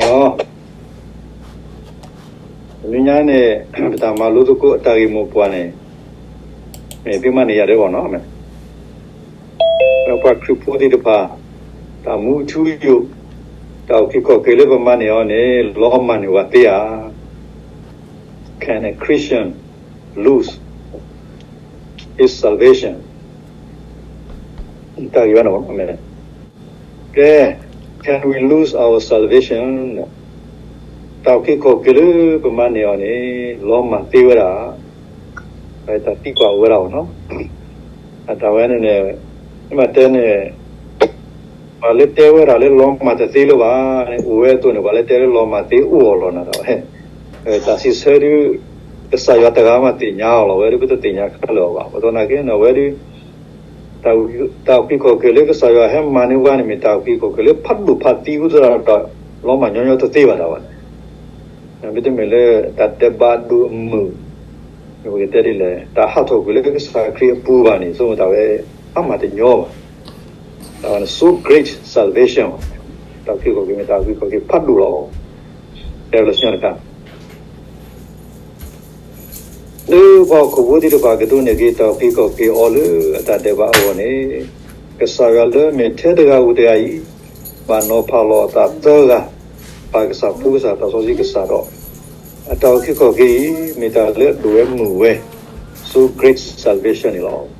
တနွံညါန့ၣ် ပတၢ်မၤလိသကိးအတၢ်ဂ့ၢ်မိၢ်ပှၢ်န့ၣ် မ့ၢ်ဖဲမၤန့ၢ်ယၤဒဲးဘၣ်နီၤ, ပှၤခရံာ်ဖိသ့ၣ်တဖၣ် တၢ်မူထူယိာ် တၢ်အုၣ်က့ၤခီၣ်က့ၤလၢပမၤန့ၢ်အီၤန့ၣ် လီၤမၢ်န့ၢ်ဝဲသ့ဧါ. Can a Christian lose his salvation? တၢ်ဂ့ၢ်ဝဲန့ၣ် ကဲ can we lose our salvation? တၢ်အုၣ်က့ၤခီၣ်က့ၤလၢပမၤန့ၢ်အီၤန့ၣ် လီၤမၢ်သ့ဝဲဒၣ်, တၢ်သံကွၢ်အိၣ်ဝဲဒၣ်နီၤ. အတၢ်ဝဲန့ၣ်န့ၣ် မ့ၢ်တဲန့ၣ် ပှၤလၢတဲဝဲဒၣ်လၢလီၤမၢ်တသ့လၢၤဘၣ်န့ၣ် အိၣ်ဝဲအသိးန့ၣ် ပှၤလၢတဲလၢလီၤမၢ်သ့အိၣ်အီၤလီၤနၤတၢ်ဝဲ, တၢ်စံးဆၢဒုး ကစၢ်ယွၤတဂၤမးသ့ၣ်ညါအီၤလီၤ, ဝဲဒုးပတသ့ၣ်ညါခဲလၢာ်အီၤဘၣ်. ပသနာ်က့န့ၣ် အဝဲဒုး တၢ်အုၣ်က့ၤခီၣ်က့ၤလၢကစၢ်ယွၤဟဲမၤန့ၢ်ဝဲန့ၣ် မ့ၢ်တၢ်အုၣ်က့ၤခီၣ်က့ၤလၢဖးဒိၣ်ဖးသံအဃိသတးဒီး လီၤမၢ်ညီညီတသ့ဘၣ်တၢ်ဝဲန့ၣ်, မ့တမ့ၢ်လၢတၢ်ဒဲးဘးဒိၣ်အမုၢ် ပကတဲဒ်လဲၣ် တၢ်ဟးထီၣ်ကွံာ်လၢကစၢ်ခရံာ်အပူၤဘၣ်န့ၣ် ဆိကမိၣ်တၢ်ဝဲအါမးတညီဘၣ်. တၢ်ဝဲန့ၣ် so great salvation တၢ်အုၣ်က့ၤခီၣ်က့ၤမ့ၢ်တၢ်အုၣ်က့ၤခီၣ်က့ၤဖးဒိၣ်လီၤ. တဲဝဲလၢညါတခါ လၢပှၤဟီၣ်ခိၣ်ဖိသ့ၣ်တဖၣ်ကဒိးန့ၢ်က့ၤတၢ်အုၣ်က့ၤခီၣ်က့ၤအီၤလၢအတၢ်ဒဲးဘးအဂီၢ်န့ၣ်, ကစၢ်ယွၤလၢမ့ၢ်ထဲတဂၤဧိၤတဂၤအံၤ, ဘၣ်နီၤဖးလီၤအသးသၢဂၤ, ပၢ်ကစၢ်ဖိကစၢ်သးစီဆှံကစၢ်ဒီး, အတၢ်အုၣ်က့ၤခီၣ်က့ၤအံၤ မ့ၢ်တၢ်လၢအဒိၣ်ဝဲမုၢ်ဝဲ, so great salvation န့ၣ်လီၤ.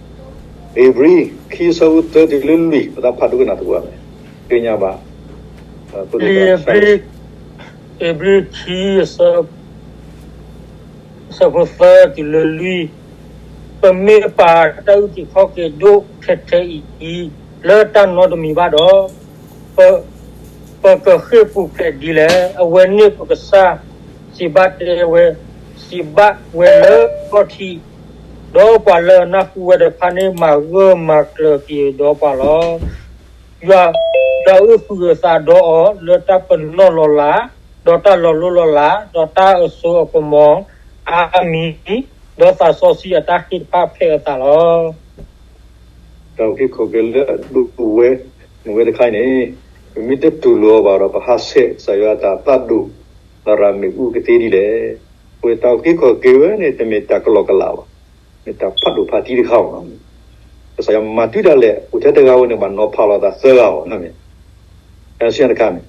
ဧ့ၤဘြံၤ ခံဆၢဖိသၢတုၤလၢလွံၢ် ပသးဖးဒိကနၣ်သကိးန့ၣ်, သ့ၣ်ညါဘၣ်, ဧ့ၤဘြံၤ ခံ အဆၢဖိသၢတုၤလၢလွံၢ်, ပမ့ၢ်ပာ်တၢ်အုၣ်က့ၤခီၣ်က့ၤဒိၣ်ထဲထဲအံၤ လၢတၢ်နီတမံၤဘၣ်ဒီး, ပ ပကဃ့ၢ်ပူၤဖျဲးဒ်လဲၣ်. အဝဲန့ၣ်ပကစၢ် စံးဘၣ်တဲဝဲ, စံးဘၣ်ဝဲလၢခီၣ်ထံး, ဒီးပှၤလၢအနၢ်ဟူဝဲတဖၣ်န့ၣ် မၤဂၢၢ်မၤကျၢၤက့ၤဒီးပှၤလီၤ. ယွၤ, ယွၤအုၣ်ဃုာ်အသးဒီးအီၤ လၢတၢ်ပနီၣ်လီၤလး, ဒီးတၢ်လီၤလိၢ်လီၤလး, ဒီးတၢ်အစိအကမီၤအါမံၤ, ဒီးသးစီဆှံအတၢ်ဃ့ၢ်တဖၣ်ဖဲးအသးလီၤ. တၢ်အုၣ်က့ၤခီၣ်က့ၤလၢအဒိၣ်ဝဲမုၢ်ဝဲတခါအံၤန့ၣ်, ပမ့ၢ်တတူၢ်လိာ်အီၤဘၣ်ဒီး ပဟးဆှဲးကစၢ်ယွၤအတၢ်သးဒိၣ် သရၣ်မ့ၣ်အူကသ့ဒ်လဲၣ်. ပဝဲတၢ်အုၣ်က့ၤခီၣ်က့ၤဝဲန့ၣ် တမ့ၢ်တၢ်ကလီကလးဘၣ်, မ့ၢ်တၢ်ဖးဒိၣ်ဖးသံတခါဘၣ်နီၤ. ကစၢ်ယွၤမၤတုၤဒၣ်လဲာ် အိၣ်ထဲတဂၤဝဲန့ၣ် ဘၣ်နီၤဖးလီၤသးသၢဂၤအီၤန့ၣ်, တၢ်စံးတခါန့ၣ်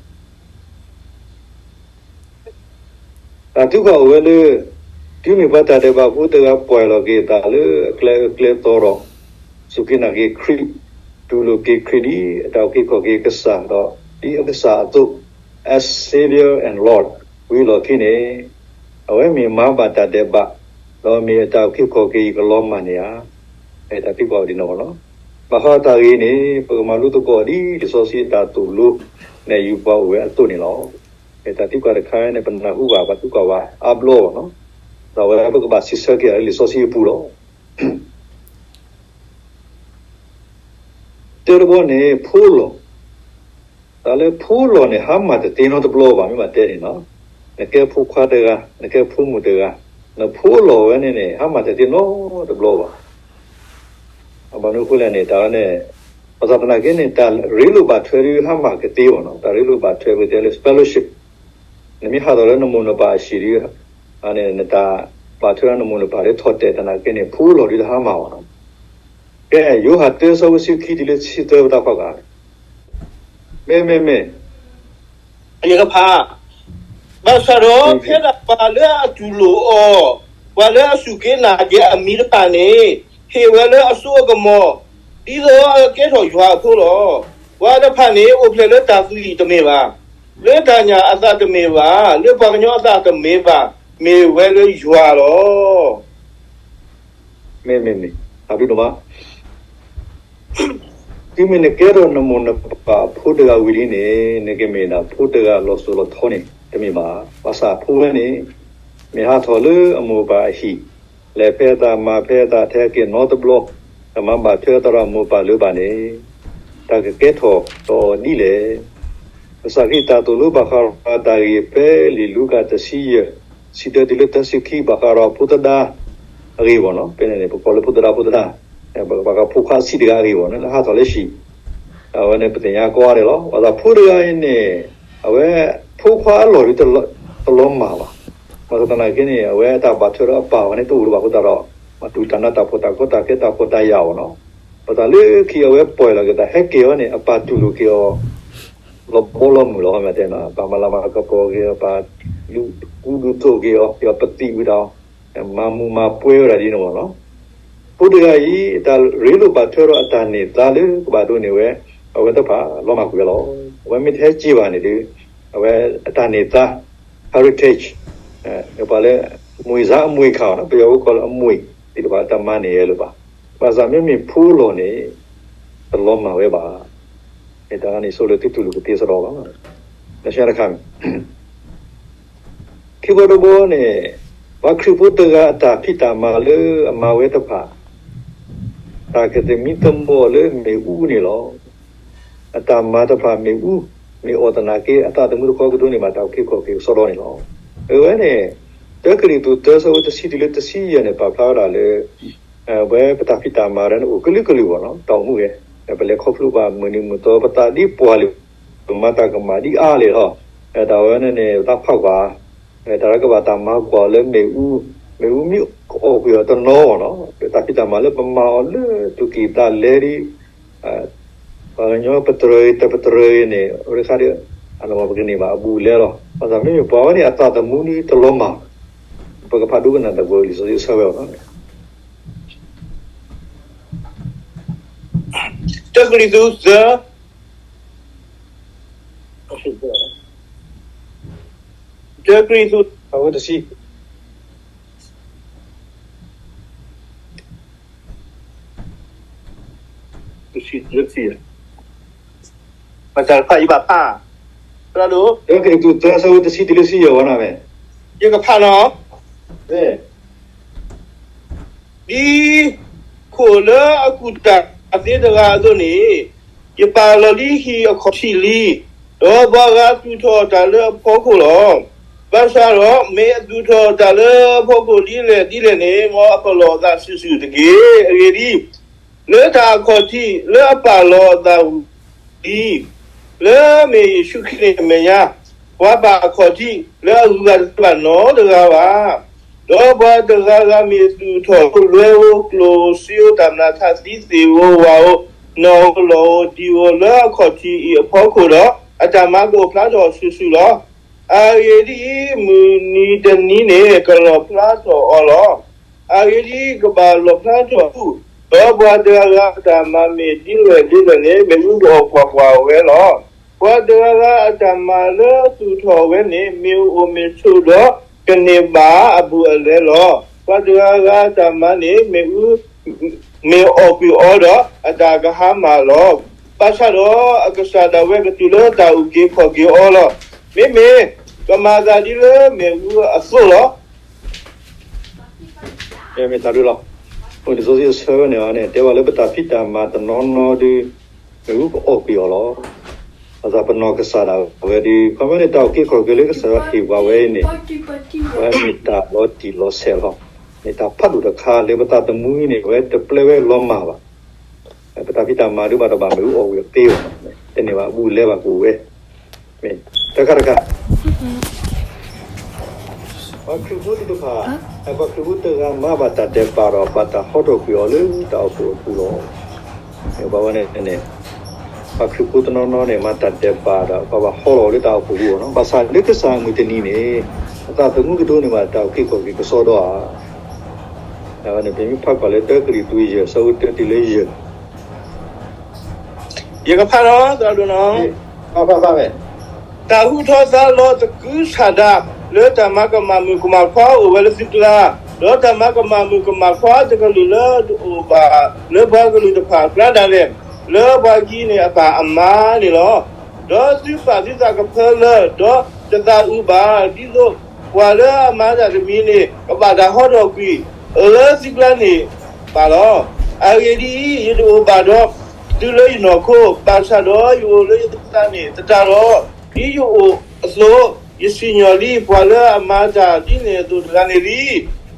တၢ်ထုကဖၣ်အိၣ်ဝဲလၢ တုၤမ့ၢ်ပှၤတၢ်ဒဲးဘးဖိတဂၤ ပှဲၤလီၤက့ၤအသးလၢအကျဲအၢကျဲသီဒီး စူၢ်က့ၤနာ်က့ၤခရံာ်, တူၢ်လိာ်က့ၤခရံာ်ဒ်အတၢ်အုၣ်က့ၤခီၣ်က့ၤကစၢ်ဒီး ဒ်အကစၢ်အသိး, as Savior and Lord ဝံၤအလီၢ်ခံန့ၣ်, အဝဲမ့ၢ်မၤဘၣ်တၢ်ဒဲးဘး, ဒီးမ့ၢ်အတၢ်အုၣ်က့ၤခီၣ်က့ၤအံၤကလီၤမၢ်န့ၢ်ဧါ. တၢ်သံကွၢ်ဒ်န့ၣ်လီၤ. ဘၣ်ဃးတၢ်ဂ့ၢ်န့ၣ် ပကမၤလိသကိးဒ်လံာ်စီဆှံအတၢ်သိၣ်လိ နဲၣ်ယူၤပှၤအိၣ်ဝဲအသိးန့ၣ်လီၤ. တၢ်သံကွၢ်တခါန့ၣ် ပနၢ်ဟူဘၣ် ပှၤသံကွၢ်ဝဲအါဘျီဘၣ်နီၤ. ဒီးအဝဲပကဘၣ်စံးဆၢက့ၤလၢလံာ်စီဆှံအပူၤလီၤ. တၢတဘီန့ၣ် ဖိလီၤ, တၢ်လၢဖိလီၤန့ၣ် ဟါမၢ်တသ့နီတဘျီဘၣ် မ့ၢ်ဘၣ်တဲန့ၣ်နီၤ. နကဲဖိခွါတဂၤ, နကဲဖိမုၣ်တဂၤ, နဖိလီၤဝဲန့ၣ်န့ၣ် ဟါမၢ်တသ့နီတဘျီဘၣ်. ဘၣ်မနုၤအဃိလဲၣ်န့ၣ် တၢ်ဝဲန့ၣ် ဘၣ်ဆၣ်သနာ်က့န့ၣ် တၢ်ရ့လိာ်ဘၣ်ထွဲဒုးဟါမၢ်ကသ့ဘၣ်နီၤ. တၢ်ရ့လိာ်ဘၣ်ထွဲပတဲလၢ fellowship နမ့ၢ်ဟးထီၣ်လၢနမိၢ်နပၢ်အဟံၣ်ဒုး နတၢ်ဘၣ်ထွဲနမိၢ်နပၢ်လၢထီၣ်တဲာ်သနာ်က့န့ၣ် ဖိလီၤဒုးတဟါမၢ်ဘၣ်နီၤ. ကဲ ယိၤဟၣ်တၢ ဆၢဖိဆံခံတုၤလၢဆံသၢ ပတၢ်ဖးကါ မ့မ့မ့ၢ် ယကဖး ဘၣ်ဆၣ်ဒီး ဖဲဒၣ်ပှၤလၢအတူၢ်လိာ်အီၤ, ပှၤလၢအစူၢ်က့ၤနာ်က့ၤအမံၤတဖၣ်န့ၣ် ဟ့ၣ်ဝဲလၢအစိအကမီၤ ဒ်သိးအကဲထီၣ်ယွၤအဖိလီၤ. ပှၤတဖၣ်န့ၣ် အိၣ်ဖျဲၣ်လၢတၢ်သွံၣ်တမ့ၢ်ဘၣ်, လၢတၢ်ညၣ်အသးတမ့ၢ်ဘၣ်, လၢပှၤကညီအသးတမ့ၢ်ဘၣ်, မ့ၢ်ဝဲလၢယွၤလီၤ. မ့မ့မ့ၢ် အဘျုးဒိၣ်မး တုၤမ့ၢ်နကဲထီၣ်နမိၢ်နပၢ်အဖိတဂၤဝံၤလံန့ၣ် နကမ့ၢ်ဒၣ်ဖိတဂၤလီၤစိၤလီၤထီန့ၣ် တမ့ၢ်ဘၣ်. ဘၣ်ဆၣ်အဖိဝဲန့ၣ် မ့ၢ်ဟးထီၣ်လၢအမိၢ်အပၢ်အဟံၣ်, လဲၤဖဲအသးမၤဖဲအသးထဲက့ၤနီတဘျီ, တမၤဘၣ်ထွဲသရၣ်မိၢ်ပၢ်လၢၤဘၣ်န့ၣ်, တၢ်ကကဲထီၣ်ဒီးအီၤဒ်လဲၣ်. ကစၢ်ခရံာ်တၢ်သိၣ်လိဘၣ်ဃးဒီးတၢ်ဂ့ၢ်ဖဲလံာ်လူၤကၣ်တဆံယဲၢ် ဆံတၢတုၤလၢတဆံခံ ဘၣ်ဃးဒီးဖိသဒါအဂ့ၢ်ဘၣ်နီၤ. ဖဲန့ၣ်န့ၣ် ပကိးလၢဖိသဒါဖိသဒါ, ဘၣ်ဃးဖိခွါဆံးတဂၤအဂ့ၢ်ဘၣ်န့ၣ် လၢဟးထီၣ်လၢဟံၣ်, အဝဲန့ၣ် ပသ့ၣ်ညါကိးဂၤဒဲးလီၤ. ဘၣ်ဆၣ်ဖိတဂၤအံၤန့ၣ် အဝဲ ဖိခွါ ပှၤအလီၢ်ဒ်တလီၤမၢ်ဘၣ်. ဘၣ်ဆၣ်သနာ်က့န့ၣ် အဝဲအတၢ်ဘၣ်ထွဲဒီးအပၢ်အီၤန့ၣ် တအိၣ်လၢၤဘၣ်အဃိသတးဒီး မၤတူၢ်တၢ်နးတၢ်ဖှီၣ်တၢ်ကီတၢ်ခဲတၢ်ဖှီၣ်တၢ်ယာ်အီၤနီၤ. ဘၣ်ဆၣ်လၢခံအဝဲပီၢ်လီၤက့ၤတၢ်ဟဲက့ၤအီၤန့ၣ် အပၢ်တူၢ်လိာ်က့ၤအီၤ လီၤဘီလီၤမုၢ်လီၤ မ့ၢ်တဲနီၤ အပၢ်မၤလၤမၤကပီၤက့ၤအီၤ ပၢ်လူၤကူဒုးသိးက့ၤအီၤ က့ၤအီၤပသံၣ်ဝံၤဒီး မၤမူးမၤပှဲၤဝဲဒၣ်ဒ်န့ၣ်မ့ၢ်နီၤ. ဖိတဂၤအံၤ တၢ်ရ့လိာ်ဘၣ်ထွဲဒီးအတၢ်န့ၢ်သါလၢကဘၣ်ဒိးန့ၢ်ဝဲ အဝဲတဖၣ်လီၤမၢ်ကွံာ်ဝဲလီၤ. အဝဲမ့ၢ်တဟဲက့ၤဘၣ်န့ၣ်ဒီး အဝဲအတၢ်န့ၢ်သါ heritage ပှၤလၢ မွေစားအမွေခံ နီၤ ပယီၤဖိကိးလၢအမွေ သ့ၣ်တဖၣ်တၢ်မၤန့ၢ်ဝဲလၢၤဘၣ်. ဘၣ်ဆၣ်မ့မ့ၢ်ဖိအလီၢ်န့ၣ် တလီၤမၢ်ဝဲဘၣ်. တၢ်န့ၣ်ဆိလၢသုတူၢ်လိာ်ကသ့စရီလီၤ. တၢ်ဆှၢတခါန့ၣ် ခံဘီတဘီန့ၣ် ပှၤခရံာ်ဖိတဂၤအတၢ်ဖံးတၢ်မၤလၢအမၤဝဲတဖၣ် တၢ်ကသမံသမိးအီၤလၢမ့ၣ်အူန့ၣ်လီၤ. အတၢ်မၤတဖၣ်မ့ၣ်အူ မ့ၢ်အီၣ်သနာ်က့ အသးသမူတခီကဒိးန့ၢ်ဘၣ်တၢ်အုၣ်က့ၤခီၣ်က့ၤကစီဒီန့ၣ်လီၤ. အဝဲန့ၣ် တၢကရံၣ်သူးသၢဆၢဖိတဆံတုၤလၢတဆံယဲၢ်န့ၣ် ပာ်ဖျါဝဲဒၣ်လၢ ဝဲပတၢ်ဖံးတၢ်မၤဒၣ်န့ၣ် အိၣ်ကလုာ်ကလုာ်ဘၣ်နီၤ တၢ်အိၣ်မူဝဲ ပလဲၤခီဖျိဘၣ်မုၢ်နံၤမုၢ်သီ ပသးဒ်ပှၤလၢ ပမၤတၢ်ကမၣ်ဒ်အါလဲၣ်လီၤ. တၢ်ဝဲန့ၣ်န့ၣ် ပသးဖးကွၢ် တၢ်လၢကဘၣ်တၢ်မၤကွၢ်လၢမ့ၣ်အူ မ့ၣ်အူမ့ၢ်အီၣ်ကွံာ်အီၤတနီၤနီၤ တၢ်ဖံးတၢ်မၤလၢပမၤအီၤလၢသူၣ်ကံၢ်သးလဲဒ် ပှၤကညီပတြၢၤတပတြၢၤန့ၣ် အဝဲတခါဒီး အလီၢ်မၤပကန့ၢ်ဘၣ်အဘူးအလဲလီၤ. ဘၣ်ဆၣ်မ့မ့ၢ်ပှၤဝဲန့ၣ် အသးသမူန့ၣ်တလီၤမၢ် ပကဖးဒိကနၣ်တၢ်ကွဲးလံာ်စီဆှံအဆၢဝဲအီၤလီၤ. တၢကရံၣ်သူးသၢ တၢကရံၣ်သူး အဝဲတဆံ တဆံ တဆံ ဘၣ်တၢ်တဖၣ်အံၤဘၣ်ဖး သရၣ်ဒိၣ် တၢကရံၣ်သူးသၢ အဆၢဖိတဆံတုၤလၢတဆံယဲၢ်ဝဲန့ၣ် ယကဖးနီၤ ဒ်ခိၣ်လၢအကူၣ်တၢ်သ့တဂၤအသိးန့ၣ် ယပာ်လီၤလံဟံၣ်အခီၣ်ထံးလံ, ဒီးပှၤဂၤသူၣ်ထီၣ်တၢ်လၢအဖီခိၣ်လီၤ. ဘၣ်ဆၣ်ဒီး မ့ၢ်အသူၣ်ထီၣ်တၢ်လၢအဖီခိၣ်ဒ်လဲၣ်ဒ်လဲၣ်န့ၣ် မ်အပလီၢ်အသးစုာ်စုာ်တက့ၢ်. အဂ့ၢ်ဒ်အံၤ, လၢတၢ်အခီၣ်ထံးလၢအပာ်လီၤအသးဝံၤ လၢမ့ၢ်ယ့ၣ်ၡူးခရံာ်န့ၣ်အမဲာ်ညါ, ပှၤပာ်အခီၣ်ထံးလၢအဂုၤအဂၤတသ့ဘၣ်နီတဂၤဘၣ်. ဒီးပှၤတဂၤဂၤမ့ၢ်သူၣ်ထီၣ် လွဲဧိၤကျိၤဧိၤ စ့ဧိၤတၢ်မနုၤ ထးသံသ့ၣ်ဧိၤဝၣ်ဧိၤ နီၣ်ဧိၤလီၢ်ဧိၤ ဒံၣ်ဧိၤ လၢအခီၣ်ထံးအံၤအဖီခိၣ်ဒီး အတၢ်မၤကအိၣ်ဖျါထီၣ်စုာ်စုာ်လီၤ. အဂ့ၢ်ဒ်အံၤ, မုၢ်နံၤတနံၤန့ၣ် ကလီၣ်ဖျါထီၣ်အီၤလီၤ. အဂ့ၢ်ဒ်အံၤ, ကဘၣ်လီၣ်ဖျါထီၣ်အီၤ, ဒီးပှၤတဂၤဂၤအတၢ်မၤမ့ၢ်ဒ်လဲၣ်ဒ်လဲၣ်န့ၣ် မ့ၣ်အူကအီၣ်ကွၢ်ကွၢ်ဝဲလီၤ. ပှၤတဂၤဂၤအတၢ်မၤလၢသူၣ်ထီၣ်ဝဲန့ၣ် မ့ၢ်အိၣ်မ့ၢ်ဆိးဒီး ကန့ၢ်ဘၣ်အဘူးအလဲလီၤ. ပှၤတဂၤဂၤအတၢ်မၤန့ၣ် မ့ၣ်အူ မ့ၢ်အီၣ်ကွံာ်အီၤဒီး အတၢ်ကဟါမၢ်လီၤ. ဘၣ်ဆၣ်ဒီးအကစၢ်ဒၣ်ဝဲကတုၤလၢတၢ်အုၣ်က့ၤခီၣ်က့ၤအီၤလီၤ. မ့မ့ၢ် ကမၤသးဒ်လၢမ့ၣ်အူအသိးလီၤ. မ့ၢ်တၢ်ဒ်လီၤ. အဃိန့ၣ် စီဆှံအဆၢဝဲန့ၣ်န့ၣ် တဲဝဲလၢပတၢ်ဖံးတၢ်မၤတနီၤနီၤဒီး မ့ၣ်အူကအီၣ်ကွံာ်အီၤလီၤ. ဘၣ်ဆၣ်ပနီၢ်ကစၢ်ဒၣ်ဝဲဒီး ခီမ့ၢ်န့ၣ် တၢ်အုၣ်က့ၤခီၣ်က့ၤလၢကစၢ်ယွၤဟ့ၣ်ပှၤဝဲအံၤန့ၣ် ဝဲမ့ၢ်တၢ်လီၤတံၢ်လီၤဆဲးလီၤ. မ့ၢ်တၢ်ဖးဒိၣ်တခါလၢပသးသမူန့ၣ် ဝဲတပျဲဝဲလီၤမၢ်ဘၣ်. ပတၢ်ဖံးတၢ်မၤဒုးဘၣ်တဘၣ်မ့ၢ်အူအီၣ်ဝံၤအသ့အီၤ, တန့ၢ်ဘၣ်အဘူးအလဲဘၣ်ကအိၣ်ဝဲ, မ့ၢ်တခါတခါ ပှၤခရံာ်ဖိသ့ၣ်တဖၣ်, ပှၤခရံာ်ဖိတဂၤမၤဘၣ်တၢ်ဒဲးဘးဒီး ဘၣ်တၢ်ဟီထီၣ်ကွံာ်အီၤလၢတၢ်အိၣ်ဖှိၣ်အပူၤလီၤ. ဘၣ်ဝဲန့ၣ်န့ၣ် ပှၤခရံာ်ဖိတနီၤနီၤန့ၣ် မၤတၢ်ဒဲးဘးဒီး ပှၤဘၣ်ဟီထီၣ်အီၤလၢတၢ်အိၣ်ဖှိၣ်ပူၤလီၤ. ဘၣ်ဆၣ်လၢကစၢ်အမုၢ်တနံၤန့ၣ် အသးသမူကဒိးန့ၢ်ဘၣ်တၢ်အုၣ်က့ၤခီၣ်က့ၤကစီဒီဧါ. အဝဲန့ၣ် ပမ့ၢ်ဖးကွၢ်လၢတၢကရံၣ်သူးယဲၢ် ဆၢဖိတၢတုၤလၢယဲၢ် ယကဖးလီၤ သရၣ်ဒိၣ်နီၤ, တၢ်ဟူထီၣ်သါလီၤသကုၤဆးဒး လၢတၢ်မၤကမၣ်မုၣ်ကမၣ်ခွါအိၣ်ဝဲလၢသုကျါ, ဒီးတၢ်မၤကမၣ်မုၣ်ကမၣ်ခွါတကလုာ်လၢတအိၣ်ဘၣ်လၢပှၤကလုာ်တဖၣ်အကျါဒၣ်လဲာ်, လၢပှၤကံန့ၣ်အပၢ်အမါန့ၣ်လီၤ. ဒီးသုပာ်သုသးကဖၢလၢ ဒီးတသးအုးဘၣ်, ဒ်သိးပှၤလၢအမၤတၢ်တမံၤန့ၣ် ကဘၣ်တၢ်ဟီထီၣ်ကွံာ်လၢသုကျါန့ၣ်ဘၣ်လီၤ. အဂ့ၢ်ဒ်အံၤ, ယတအိၣ်ဘၣ်ဒီးသုလၢယနီၢ်ခိ, ဘၣ်ဆၣ်ဒီးယအိၣ်လၢယသးန့ၣ်သတးဒီး, ဒ်ယအိၣ်အသိး, ယစံၣ်ညီၣ်လံပှၤလၢအမၤတၢ်ဒ်န့ၣ်အသိးတဂၤန့ၣ်လံ.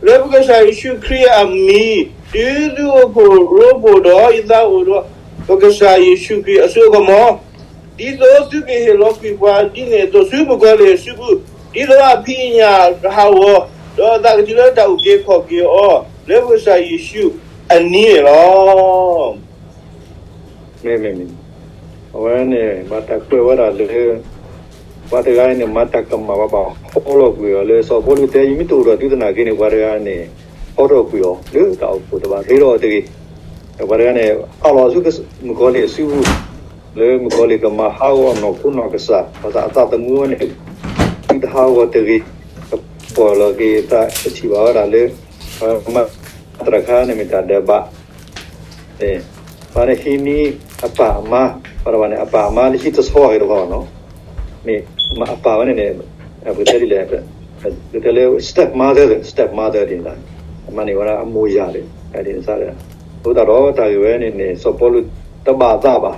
လၢပကစၢ်ယ့ၣ်ၡူးခရံာ်အမံၤ, တုၤသုအိၣ်ဖှိၣ်ရိဖှိၣ်ဒီးယသးအိၣ်ဒီး ပကစၢ်ယ့ၣ်ၡူးခရံာ်အစိအကမီၤ, ဒ် ဒ်သိးသုကဟ့ၣ်လီၤကွံာ်ပှၤဒ်န့ၣ်အသိးဆူမုၣ်ကီၤလံၢ်အစုပူၤ, ဒ်သိးအဖံးအညၣ်ကဟးဂီၤ, ဒီးအသးကတုၤလၢတၢ်အုၣ်က့ၤခီၣ်က့ၤအီၤ, လၢမုၢ်ကစၢ်ယ့ၣ်ၡူးအနံၤန့ၣ်လီၤ. မ့မ့ၢ်, အဝဲန့ၣ် ဘၣ်တၢ်ကွဲးဝဲဒၣ်လၢ ပှၤတဂၤအံၤန့ၣ် မၤတၢ်ကမၣ်ဘၣ် ဘၣ်ဟီထီၣ်ကွံာ်အီၤလၢ စီၤပီလူးတဲ ယမ့ၢ်တအိၣ်ဒီးသုသနာ်က့န့ၣ် ပှၤတဂၤန့ၣ် ဟီထီၣ်ကွံာ်အီၤလၢတၢ်အိၣ်ဖှိၣ်တဘၣ် ရ့ဒီးအီၤတဂ့ၤ. ပှၤတဂၤန့ၣ် ဟးလီၤဆူမုၣ်ကီၤလံၢ်အစုပူၤ လၢမုၣ်ကီၤလံၢ်ကမၤဟးဂီၤနီၢ်ခိနီၢ်ကစၢ် ဘၣ်ဆၣ်အသးသမူဝဲန့ၣ် သုတဟးဂီၤတဂ့ၤ. ကပီၢ်လီၤက့ၤသး ကထံၣ်ဘၣ်ဝဲဒၣ်လၢ မၤသရၣ်ခါန့ၣ်မ့ၢ်တၢ်ဒဲးဘး ပှၤန့ၣ်ဟံးန့ၢ်အပၢ်အမါ, ပှၤတဘၣ်န့ၣ် အပၢ်အမါလၢဟံးတဆီဂ့ၤတဘၣ်နီၤ, မ့ၢ်အပၢ်ဝဲန့ၣ်န့ၣ် ပကတဲဒ်လဲၣ်, ပကတဲလၢ stepmother, stepmother ဒ်န့ၣ်, အမၤန့ၢ်ဝဲဒၣ်အမိၢ်ယၢ်ဒီး ဒ်န့ၣ်စ့ၢ်, အဃိသတးဒီးတၢ်ဂ့ၢ်ဝဲန့ၣ်န့ၣ် စီၤပီလူးတဘၣ်သးဘၣ်,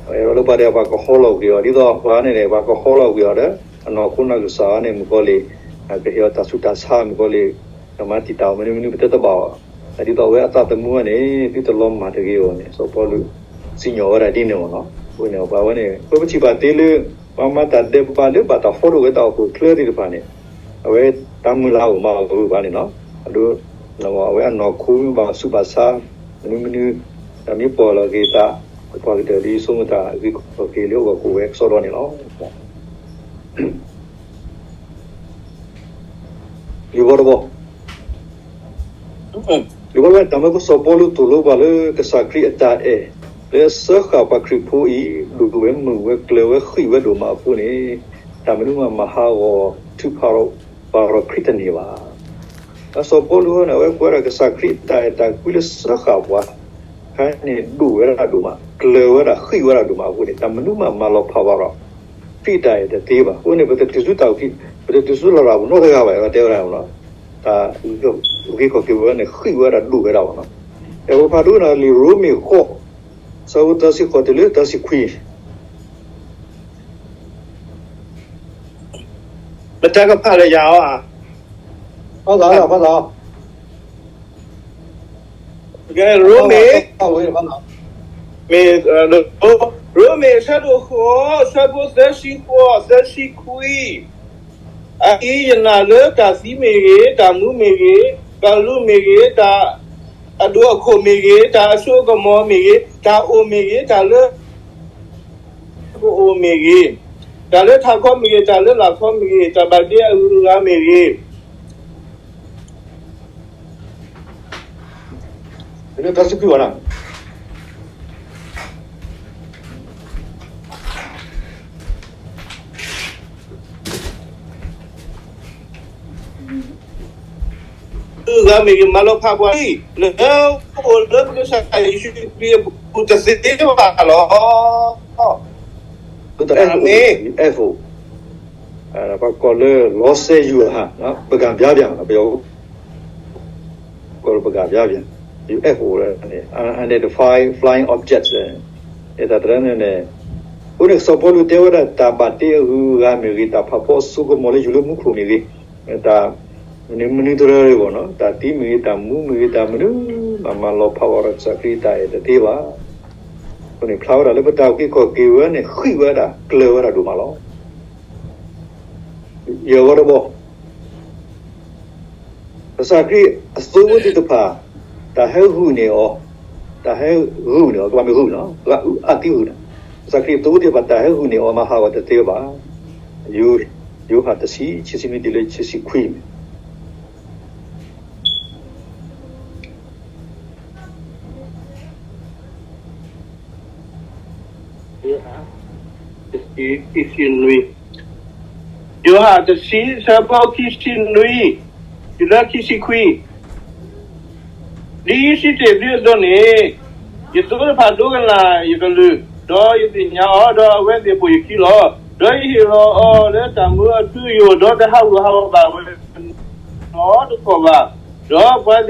အဲၣ်ဒိးလၢပှၤဒီးပှၤကဟီလီၤကွံာ်အီၤ ဒ်သိးပှၤန့ၣ်န့ၣ် ပှၤကဟီလီၤကွံာ်အီၤဒီး အနီၢ်ခိနီၢ်ကစၢ်န့ၣ် မုၣ်ကီၤလံၢ် ကဟ့ၣ်အီၤတၢ်ဆူးတၢ်ဆါ မုၣ်ကီၤလံၢ် ကမၤတံာ်တာ်အီၤမနုၤမနုၤ ပတဲတဘၣ်အီၤ, ဒ်သိးအဝဲအသးသမူန့ၣ် သုတလီၤမၢ်တဂ့ၤအီၤန့ၣ် စီၤပီလူး စံၣ်ညီၣ်ဝဲဒၣ်ဒ်န့ၣ်အီၤနီၤ. အဃိန့ၣ် ပှၤဝဲန့ၣ် ပပထံၣ်ဘၣ်သ့လၢ ပှၤမၤတၢ်ဒဲးဘးလၢဘၣ်တၢ်ဟီထီၣ်ဝဲတၢ်အိၣ်ဖှိၣ်ချၢသ့ၣ်တဖၣ်န့ၣ် အဝဲတၢ်မုၢ်လၢ်အိၣ်မးအဂုၤအဂၤန့ၣ်နီၤ, အဒိ အဝဲအနီၢ်ခိမ့ၢ်ဘၣ်ဆူးဘၣ်ဆါ မနုၤမနုၤ တၢ်မ့ၢ်ပီၢ်လီၤက့ၤသး ကပှၤကတၢၢ်လံဆိကမိၣ်တၢ်ဂ့ၢ်ခီၣ်က့ၤလၢအဂီၢ်ကအိၣ်ဝဲကစီဒီန့ၣ်လီၤ. လံာ်ဘီတဘီ, လံာ်ဘီတဘီတၢ်မၢဖိစီၤပီလူးသိၣ်လိပှၤလၢကစၢ်ခရံာ်အတၢ်အဲၣ် လၢအစၢဃာ်ပှၤခရံာ်ဖိအံၤ ဒိၣ်ဝဲမုၢ်ဝဲကျၢၤဝဲဃံၣ်ဝဲဒိၣ်မးအဃိန့ၣ်, တၢ်မနုၤမးမၤဟးဂီၤထုးဖးဒီးပှၤခရံာ်တန့ၢ်ဘၣ်. ဒီးစီၤပီလူးန့ၣ် အဝဲကွဲးဒၣ်ကစၢ်ခရံာ်အတၢ်အဲၣ်တၢ်ကွံလၢစၢဃာ်ပှၤ ခါန့ၣ်ဒိၣ်ဝဲဒၣ်ဒိၣ်မး ကျၢၤဝဲဒၣ်ဃံၣ်ဝဲဒၣ်ဒိၣ်မးအဃိန့ၣ် တၢ်မနုၤမးမၤလီၤဖးဝဲဒီး ခရံာ်အတၢ်အဲၣ်တသ့ဘၣ်. အဃိန့ၣ် ပတတုၤဆူတၢ်အုၣ်က့ၤ, ပတတုၤဆူလရာ်ပူၤနီတဂၤဘၣ် အဝဲတဲဝဲဒၣ်မ့ၢ်နီၤ, တၢ်အုၣ်က့ၤခီၣ်က့ၤဝဲန့ၣ် ဃံၣ်ဝဲဒၣ်ဒိၣ်ဝဲဒၣ်မ့ၢ်နီၤ. အဲၣ်ပဖးဒိကနၣ်လံာ်ရိမ့ၤဃိး ဆၢဖိသၢဆံဃိးတုၤလၢသၢဆံခွံ ပတၢ်ကဖၣ်လၢယၤအီၤဧါ, ဖးလီၤ, ဖးလီၤ, ရိမ့ၤ, မ့ၢ်, ရိမ့ၤအဆၢဒိၣ်ဃိး အဆၢဖိသၢဆံဃိး သၢဆံခွံ, အအံၤယနာ်လၢတၢ်သံမ့ၢ်ဂ့ၤ, တၢ်မူမ့ၢ်ဂ့ၤ, တၢ်လူၤမ့ၢ်ဂ့ၤ, တၢ်အဒိၣ်အခိၣ်မ့ၢ်ဂ့ၤ, တၢ်အစိအကမီၤမ့ၢ်ဂ့ၤ, တၢ်အိၣ်မ့ၢ်ဂ့ၤ, တၢ်လၢ ကအိၣ်မ့ၢ်ဂ့ၤ, တၢ်လၢထးခီမ့ၢ်ဂ့ၤ, တၢ်လၢလာ်ခီမ့ၢ်ဂ့ၤ, တၢ်ဘၣ်တ့အဂုၤအဂၤမ့ၢ်ဂ့ၤ, တၢ်ဆံခွံဝဲဒၣ် ဂၤမ့ၢ်ဂ့ၤ မၤလီၤဖးပှၤလံ လၢအိၣ်လၢပကစၢ်ယ့ၣ်ၡူးခရံာ်အပူၤတသ့ဘၣ်လီၤ. အမ့ၢ် အဲၣ်, ပှၤကိးလၢ လီၤစဲးယိၤဟၣ် ပကၣ်ပျါပျါ ပယီၤ ကိးလၢပကၣ်ပျါပျါ ယူၣ်အဲၣ်အိၣ် unidentified flying objects တၢ်တရၢန့ၣ်န့ၣ်, အဃိန့ၣ် စီၤပီလူးတဲဝဲဒၣ် တၢ်ဘၣ်တ့အဂုၤအဂၤမ့ၢ်ဂ့ၤ, တၢ်ဖးဖီအစိကမီၤလၢယူၤလၢမူခိၣ်မ့ၢ်ဂ့ၤ, တၢ်မနုၤမနုၤတရၢဂ့ၤဂီၢ်နီၤ, တၢ်သံမ့ၢ်ဂ့ၤ, တၢ်မူမ့ၢ်ဂ့ၤ, တၢ်မနုၤမးမၤလီၤဖးဝဲဒီးကစၢ်ခရံာ်တၢ်အဲၣ်တသ့ဘၣ်. အဃိန့ၣ် ဖျါဝဲဒၣ်လၢပတၢ်အုၣ်က့ၤခီၣ်က့ၤဝဲန့ၣ် ဃံၣ်ဝဲဒၣ် ကျၢၤဝဲဒၣ်ဒိၣ်မးလီၤ. ယဲၢ်ဝီတဘီ ကစၢ်ခရံာ်အသိဖိသ့ၣ်တဖၣ် တၢ်ဟဲဂုာ်န့ၢ်အီၤ, တၢ်ဟဲဂုာ်န့ၢ်အီၤ, ကဘၣ်မ့ၢ်ဂုာ်နီၤ, ပှၤအုၣ်အါသံဂုာ်နီၤ, ကစၢ်ခရံာ်အသိဖိသ့ၣ်တဖၣ် တၢ်ဟဲဂုာ်န့ၢ်အီၤ မၤဟးဂီၤတသ့ဘၣ်. ယိၤဟၣ်တဆံ ခံဆံနွံတုၤလၢခံဆံခွံ ယိၤဟၣ်တဆံ ခံဆံနွံ, ယိၤဟၣ်တဆံ ဆၢဖိခံဆံနွံ တုၤလၢခံဆံခွံ, ဒ်ယစံးတ့ၢ်သုအသိးန့ၣ်, ယသိတဖၣ်ဒိကနၣ်ယကလုၢ်, ဒီးယသ့ၣ်ညါအီၤ, ဒီးအဝဲသ့ၣ်ပိာ်ယခံလီၤ. ဒီးယဟ့ၣ်လီၤအီၤလၢတၢ်မူအထူအယိာ်, ဒီးတဟးဂူာ်ဟးဂီၤဘၣ်ဝဲနီတခီၣ်ဘၣ်. ဒီးပှၤတဂၤ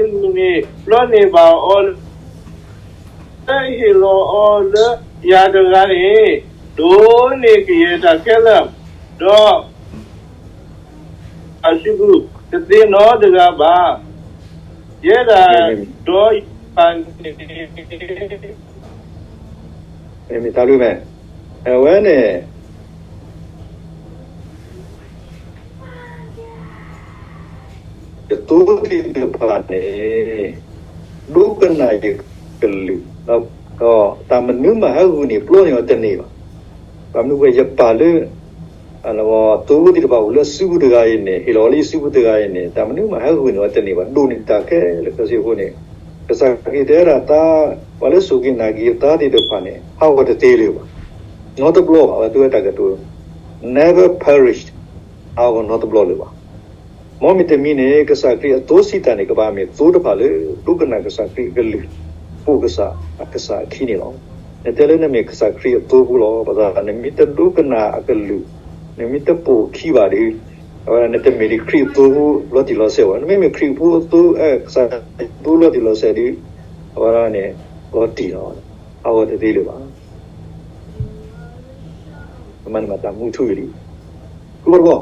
န့ၣ် ပျီန့ၢ်ဘၣ်အီၤလၢ ဟ့ၣ်လီၤအီၤလၢယၤတဂၤန့ၣ်, ဒိးန့ၢ်ကယဲၢ်တၢ်ခဲလၢာ်, ဒီးအစုပူၤတသ့နီတဂၤဘၣ်. ယဲဒၣ်ဒီးယၤန့ၣ် မ့ၢ်တၢ်ဘျုးမဲာ် အဝဲန့ၣ် ယသိသ့ၣ်တဖၣ်န့ၣ် ဒိကနၣ်ယကလုၢ်, ဒီးတၢ်မနုၤမၤဟဲဂုာ်န့ၢ်ပျီန့ၢ်အီၤတန့ၢ်ဘၣ်. ဘၣ်မနုၤဝဲယပာ်လၢ သိသ့ၣ်တဖၣ်အိၣ်လၢစုပူၤတဂၤအံၤန့ၣ် ဟ့ၣ်လီၤလၢယစုပူၤတဂၤအံၤန့ၣ် တၢ်မနုၤမၤဟဲဂုာ်န့ၢ်အီၤတန့ၢ်ဘၣ်, ဒိၣ်န့ၢ်တၢ်ခဲလၢာ်ခဲဆ့အဃိန့ၣ်, ကစၢ်ခရံာ်တဲဝဲဒၣ်တၢ် ပှၤလၢစူၢ်က့ၤနာ်က့ၤအသးသ့ၣ်တဖၣ်န့ၣ် ဟးဂီၤတသ့လၢၤဘၣ်, နီတဘျီဘၣ်. အဝဲတဲဝဲတၢ်ကတိၤ never perish, ဟးဂီၤနီတဘျီလၢၤဘၣ်. မ်မ့ၢ်တမံၤန့ၣ် ကစၢ်ခရံာ်အသိစံးတၢ်န့ၣ် ကဘၣ်မ့ၢ်သိတဖၣ်လၢ ဒိကနၣ်ကစၢ်ခရံာ်အကလုၢ်, ပိာ်ကစၢ်, ကစၢ်အခံန့ၣ်လီၤ. နတဲလၢနမ့ၢ်ကစၢ်ခရံာ်အသိဖိလီၤ. ဘၣ်ဆၣ်နမ့ၢ်တဒိကနၣ်အကလုၢ်, နမ့ၢ်တပိာ်အခံဘၣ်ဒီး အဝဲဒၣ်နတမ့ၢ်ဒံးခရံာ်အသိဖိလီၤတံၢ်လီၤဆဲးဘၣ်. နမ့မ့ၢ်ခရံာ်ဖိအသိ, ကစၢ်အသိလီၤတံၢ်လီၤဆဲးဒီး အဝဲဒၣ်န့ၣ် လီၤတံၢ်လီၤ, ဟးဂီၤတသ့လၢၤဘၣ်. မ့ၢ်မတၤမူထူဝဲလံ. ဃုဘီတဘီ,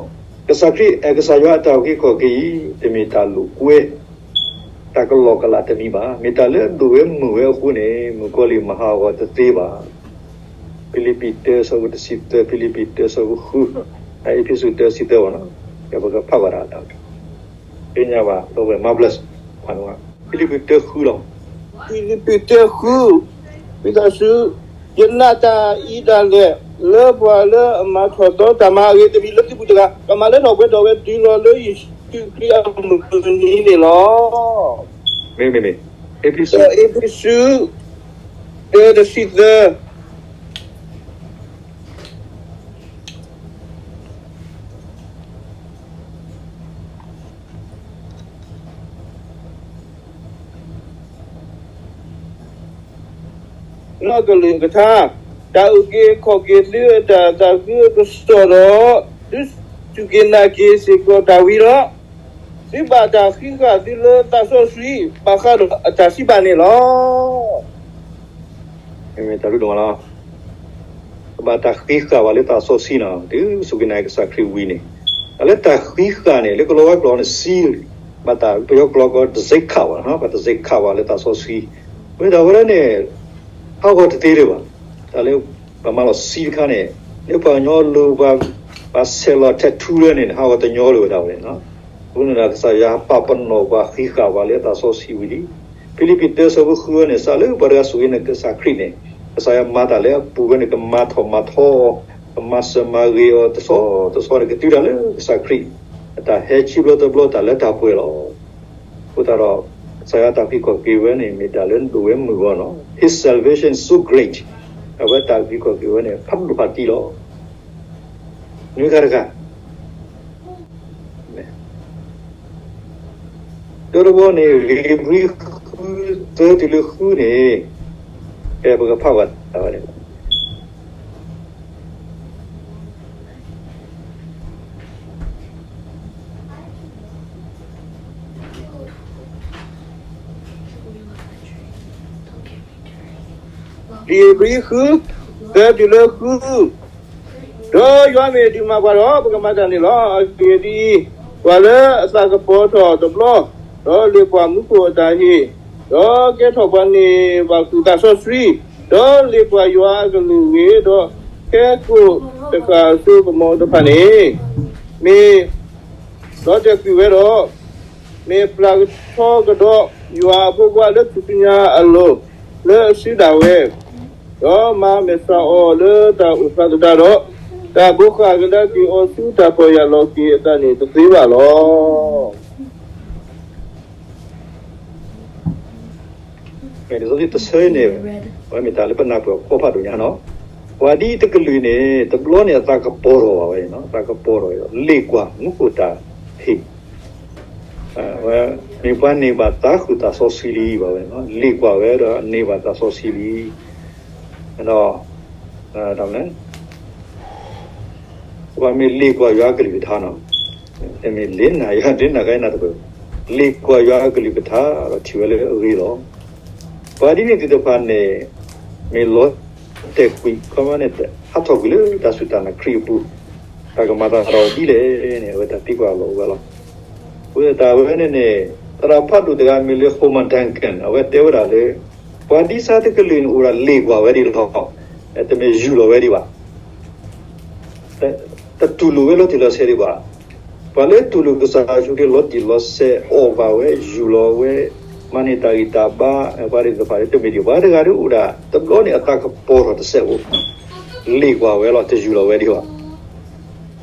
ကစၢ်ခရံာ်, ကစၢ်ယွၤအတၢ်အုၣ်က့ၤခီၣ်က့ၤအံၤ တမ့ၢ်တၢ်လိာ်ကွဲ တၢ်ကလီကလးတမံၤဘၣ်. မ့ၢ်တၢ်လၢအဒိၣ်ဝဲမုၢ်ဝဲအဃိန့ၣ် မုၣ်ကီၤလံၢ်မၤဟးဂီၤတသ့ဘၣ်. ဖံလံးပံးတၢ ဆၢဖိတဆံသၢ, ဖံလံးပံးတၢ ဆၢဖိဃု, အ့းဖ့းစူး တၢ ဆံသၢဘၣ်နီၤ, ပကဖးဘၣ်တၢ် သ့ၣ်ညါဘၣ် ဒီပုၢ်ဝဲၢ် မၤဘျၢ ဖးန့ၣ်, ဖံလံးပံးတၢဃုလီၤ. ဖံလံးပံးတၢဃု, ဝံသးစူၤ, ယနာ်တၢ်အံၤဒၣ်လဲာ် လၢပှၤလၢအမၤထီၣ်သီတၢ်မၤအဂ့ၤတမံၤလၢသုပူၤတဂၤ, ကမၤလၢထီၣ်ပှဲၤထီၣ်ဝဲတုၤလီၤလၢယ့ၣ်ၡူးခရံာ်အမုၢ်နံၤန့ၣ်လီၤ. မ့မ့မ့ၢ်, အ့းဖ့းစူး, အ့းဖ့းစူး, တၢ တဆံသၢ နီၢ်ကလုၢ်ကထါ, တၢ်အုၣ်က့ၤခီၣ်က့ၤသုအတၢ်သးခုအကစီၣ်ဒီး, သုစူၢ်က့ၤနာ်က့ၤစ့ၢ်ကီးတၢ်ဝံၤဒီး, သုဘၣ်တၢ်ဃံးဃာ်သုလၢသးစီဆှံ ဘၣ်ဃးဒီးအတၢ်စံးဘၣ်န့ၣ်လီၤ. မ့မ့ၢ်တၢ်ရူဒိၣ်မးလီၤ. ကဘၣ်တၢ်ဃံးဃာ်ဝဲလၢသးစီဆှံနီၤ, တုၤစူၢ်က့ၤနာ်က့ၤကစၢ်ခရံာ်ဝံၤန့ၣ်, တၢ်လၢတၢ်ဃံးဃာ်န့ၣ် လၢကလီၤဝါကျိာ်န့ၣ် seal, ဘၣ်တၢ်ပယီၤကျိာ်ကိး တံဆိပ်ခတ် ဘၣ်, ဘၣ်တံဆိပ်ခတ်ဝဲလၢသးစီဆှံ, မ့ၢ်တၢ်ဝဲဒၣ်န့ၣ် ဟးဂီၤတသ့လၢၤဘၣ်. တၢ်လၢပမၤလီၤsealတခါန့ၣ်, လၢပှၤကညီလိၤ ပှၤဆဲးလီၤ tattoo လၢန့ၣ် ဟးဂီၤတညီလၢၤဝဲဒၣ်ဝဲန့ၣ်လီၤ. အဃိန့ၣ်ဒီး ကစၢ်ယွၤပာ်ပနီၣ်ပှၤဃံးဃာ်ပှၤလၢသးစီဆှံဝံၤလံ. ဖံလံးပံးတၢ ဆၢဖိဃုန့ၣ် စးလၢပှၤတဂၤစူၢ်က့ၤနာ်က့ၤကစၢ်ခရံာ်န့ၣ်, ကစၢ်ယွၤမၤတၢ်လၢအပူၤဝဲန့ၣ် ကမၤထီၣ်မၤထီအီၤ, ကမၤစၢၤမၤဂ့ၤအီၤတဆီတဆီန့ၣ် ကတုၤတၢ်လၢကစၢ်ခရံာ် အတၢ်ဟဲခံဘျီတဘျီ တၢ်လၢတၢ်ပှဲၤလီၤ. အဃိသတးဒီး ကစၢ်ယွၤတၢ်အုၣ်က့ၤခီၣ်က့ၤဝဲန့ၣ် မ့ၢ်တၢ်လၢဒိၣ်ဝဲမုၢ်ဂီၤနီၤ, His salvation so great, အဝဲတၢ်အုၣ်က့ၤခီၣ်က့ၤဝဲန့ၣ် ဖးဒိၣ်ဖးထီလီၤ. နွံခါတခါ, တၢတဘီန့ၣ် ဧ့ၤဘြံၤဃု သၢတုၤလၢဃုန့ၣ်, ကဲ ပကဖးဝဲဒၣ်ဝဲန့ၣ် ဧ့ၤဘြံၤဃု သၢတုၤလၢဃု, ဒီးယွၤမ့ၢ်ဒုးမၤပှၤဒီး ပကမၤတၢ်န့ၣ်လီၤ. အဂ့ၢ်ဒ်အံၤ, ပှၤလၢအသးကပီၤထီၣ်တဘျီ, ဒီးလ့ၣ်ပှၤမူခိၣ်အတၢ်ဟ့ၣ်, ဒီးကဲထီၣ်ပှၤန့ၢ်ဘၣ်ဃုာ်သးစီဆှံ, ဒီးလ့ၣ်ပှၤယွၤအကလုၢ်ဂ့ၤ, ဒီးခဲကိာ်တဃၣ်အစိကမီၤတဖၣ်န့ၣ်, မ့ၢ်လီၤတဲာ်ကွံာ်ဝဲဒီး မ့ၢ်ပျၢ်ကထီကဒီးယွၤအဖိခွါလၢထူၣ်စုညါအလိၤ လၢအစုဒၣ်ဝဲ, ဒီးမၤမဲာ်ဆှးအီၤလၢတၢ်အိၣ်ဖျါသတးဒီး, တၢ်ဘိးဃာ်ကဒါက့ၤအီၤဆူတၢ်ဖီၣ်ယာ်လီၤက့ၤအသးန့ၣ်တသ့ဘၣ်လီၤ. မ့ၢ်လံာ်စီဆှံတဆၢန့ၣ်, အဝဲမ့ၢ်တၢ်လၢပနၢ်ပၢၢ်အဖီဖးဒိၣ်ညါနီၤ. ပှၤဒ်တကလုာ်န့ၣ် တဘျီန့ၣ်အသးကပီၤထီၣ်ဘၣ်ဝဲန့ၣ်, အသးကပီၤထီၣ်ဝဲဒီး လ့ၣ်ကွၢ်မူခိၣ်တၢ်ဟ့ၣ်, ဝဲမ့ၢ်ပှၤန့ၢ်ဘၣ်သးဃုာ်သးစီဆှံလံဘၣ်ဝဲန့ၣ်, လ့ၣ်ကွၢ်ဝဲဒီးန့ၢ်ဘၣ်သးစီဆှံလံ. ဒီး ပှၤမ့ၢ်လ့ၣ်ကွၢ်ယွၤအကလုၢ်ကထါနီၤ, တမ့ၢ်လ့ၣ်နၤယွၤ လ့ၣ်နၤဂၤနၤတပၢၢ်, လ့ၣ်ကွၢ်ယွၤအကလုၢ်ကထါဒီးထံၣ်ဝဲလၢအဂ့ၤလီၤ. ပှၤဒ်န့ၣ်သ့ၣ်တဖၣ်န့ၣ် မ့ၢ်လီၤတဲာ်ကွံာ် ခီမန့ၣ် ဟးထီၣ်ကွံာ်လၢတၢ်စူၢ်တၢ်နာ်ခရံာ်အပူၤ, တၢ်ကမၤသးဒီးဒ်လဲၣ်န့ၣ် အဝဲတၢ်သံကွၢ်လီၤဝဲလီၤ. အဃိသတးဝဲန့ၣ်န့ၣ် သရၣ်ဖးဒိၣ်တဂၤမ့ၢ်လၢ Homer Duncan အဝဲတဲဝဲဒၣ်လၢ ပှၤဒ်ဆါတကလုာ်န့ၣ်အိၣ်ဒၣ်လ့ၣ်ကွၢ်ဝဲဒၣ်လီၤ, တမ့ၢ်ယူၢ်လီၤဝဲဒၣ်ဘၣ်. တတူၢ်လိာ်ဝဲလီၤတံၢ်လီၤဆဲးဒံးဘၣ်. ပှၤလၢတူၢ်လိာ်ကစၢ်ယ့ၣ်ၡူးခရံာ်လီၤတံၢ်လီၤဆဲး အီၣ်ဘၣ်ဝဲ ယူၢ်လီၤဝဲ မၤန့ၢ်တၢ်ဂံၢ်တၢ်ဘါ ပှၤသ့ၣ်တဖၣ်လၢတမ့ၢ်ဒံး ပှၤတဂၤဒီးအိၣ်ဒၣ်တဘျီန့ၣ် အသးကပီၤထီၣ်တစဲးဖိ လ့ၣ်ကွၢ်ဝဲလီၤ တယူၢ်လီၤဝဲဒံးဘၣ်.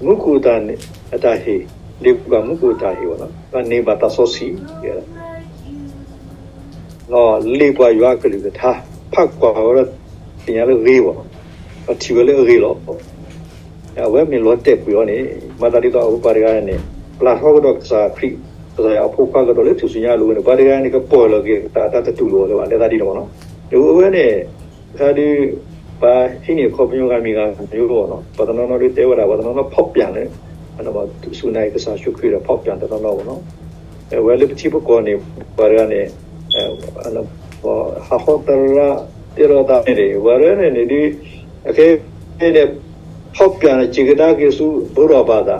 မူခိၣ်အတၢ်ဟ့ၣ် လ့ၣ်ကွၢ်မူခိၣ်အတၢ်ဟ့ၣ်ဘၣ်လီၤ ပှၤန့ၢ်ဘၣ်သးစီဆှံ လီၤလ့ၣ်ကွၢ်ယွၤအကလုၢ်ကထါ ဖးကွၢ်ဝဲဒီး သ့ၣ်ညါလၢအဂ့ၤဘၣ်လီၤ ဒီးထံၣ်ဝဲလၢအဂ့ၤလီၤ. အဝဲမ့ၢ်လီၤတဲာ်ကွံာ်အီၤန့ၣ် မၤသးဒ်သိးအဝဲပှၤတဂၤန့ၣ် ပျၢ်ထီကဒီးကစၢ်ခရံာ် ကစၢ်ယွၤအဖိခွါကဒီးလၢထူၣ်စုညါအလိၤန့ၣ် ပှၤတဂၤန့ၣ် ကပီၢ်လီၤက့ၤတၢ်တတူၢ်လိာ်အီၤလၢၤဘၣ် လဲၤသးဒ်န့ၣ်မ့ၢ်လီၤ. အဝဲန့ၣ် တခါဒုး ပှၤဟံးန့ၢ်အခီပညီဂၤမံၤဂၤမံၤလီၤ ပှၤတနီၤနီၤဒုးတဲဝဲဒၣ် ပှၤတနီၤနီၤဖီၣ်ပျၢ်လၢ စူၢ်နာ်က့ၤကစၢ်ယ့ၣ်ၡူးခရံာ်ဒီးဖီၣ်ပျၢ်တနီၤနီၤလီၤ. အဝဲလၢပထံပကီၢ်န့ၣ် ပှၤတဂၤန့ၣ် ဟးဟီသရၣ် တဲလိာ်သးန့ၣ် ပှၤတဂၤန့ၣ်န့ၣ်ဒုး အခဲအံၤန့ၣ် ဖီၣ်ပျၢ်န့ၣ် စံးကဒါက့ၤဆူ ဗုဒ္ဓဘာသာ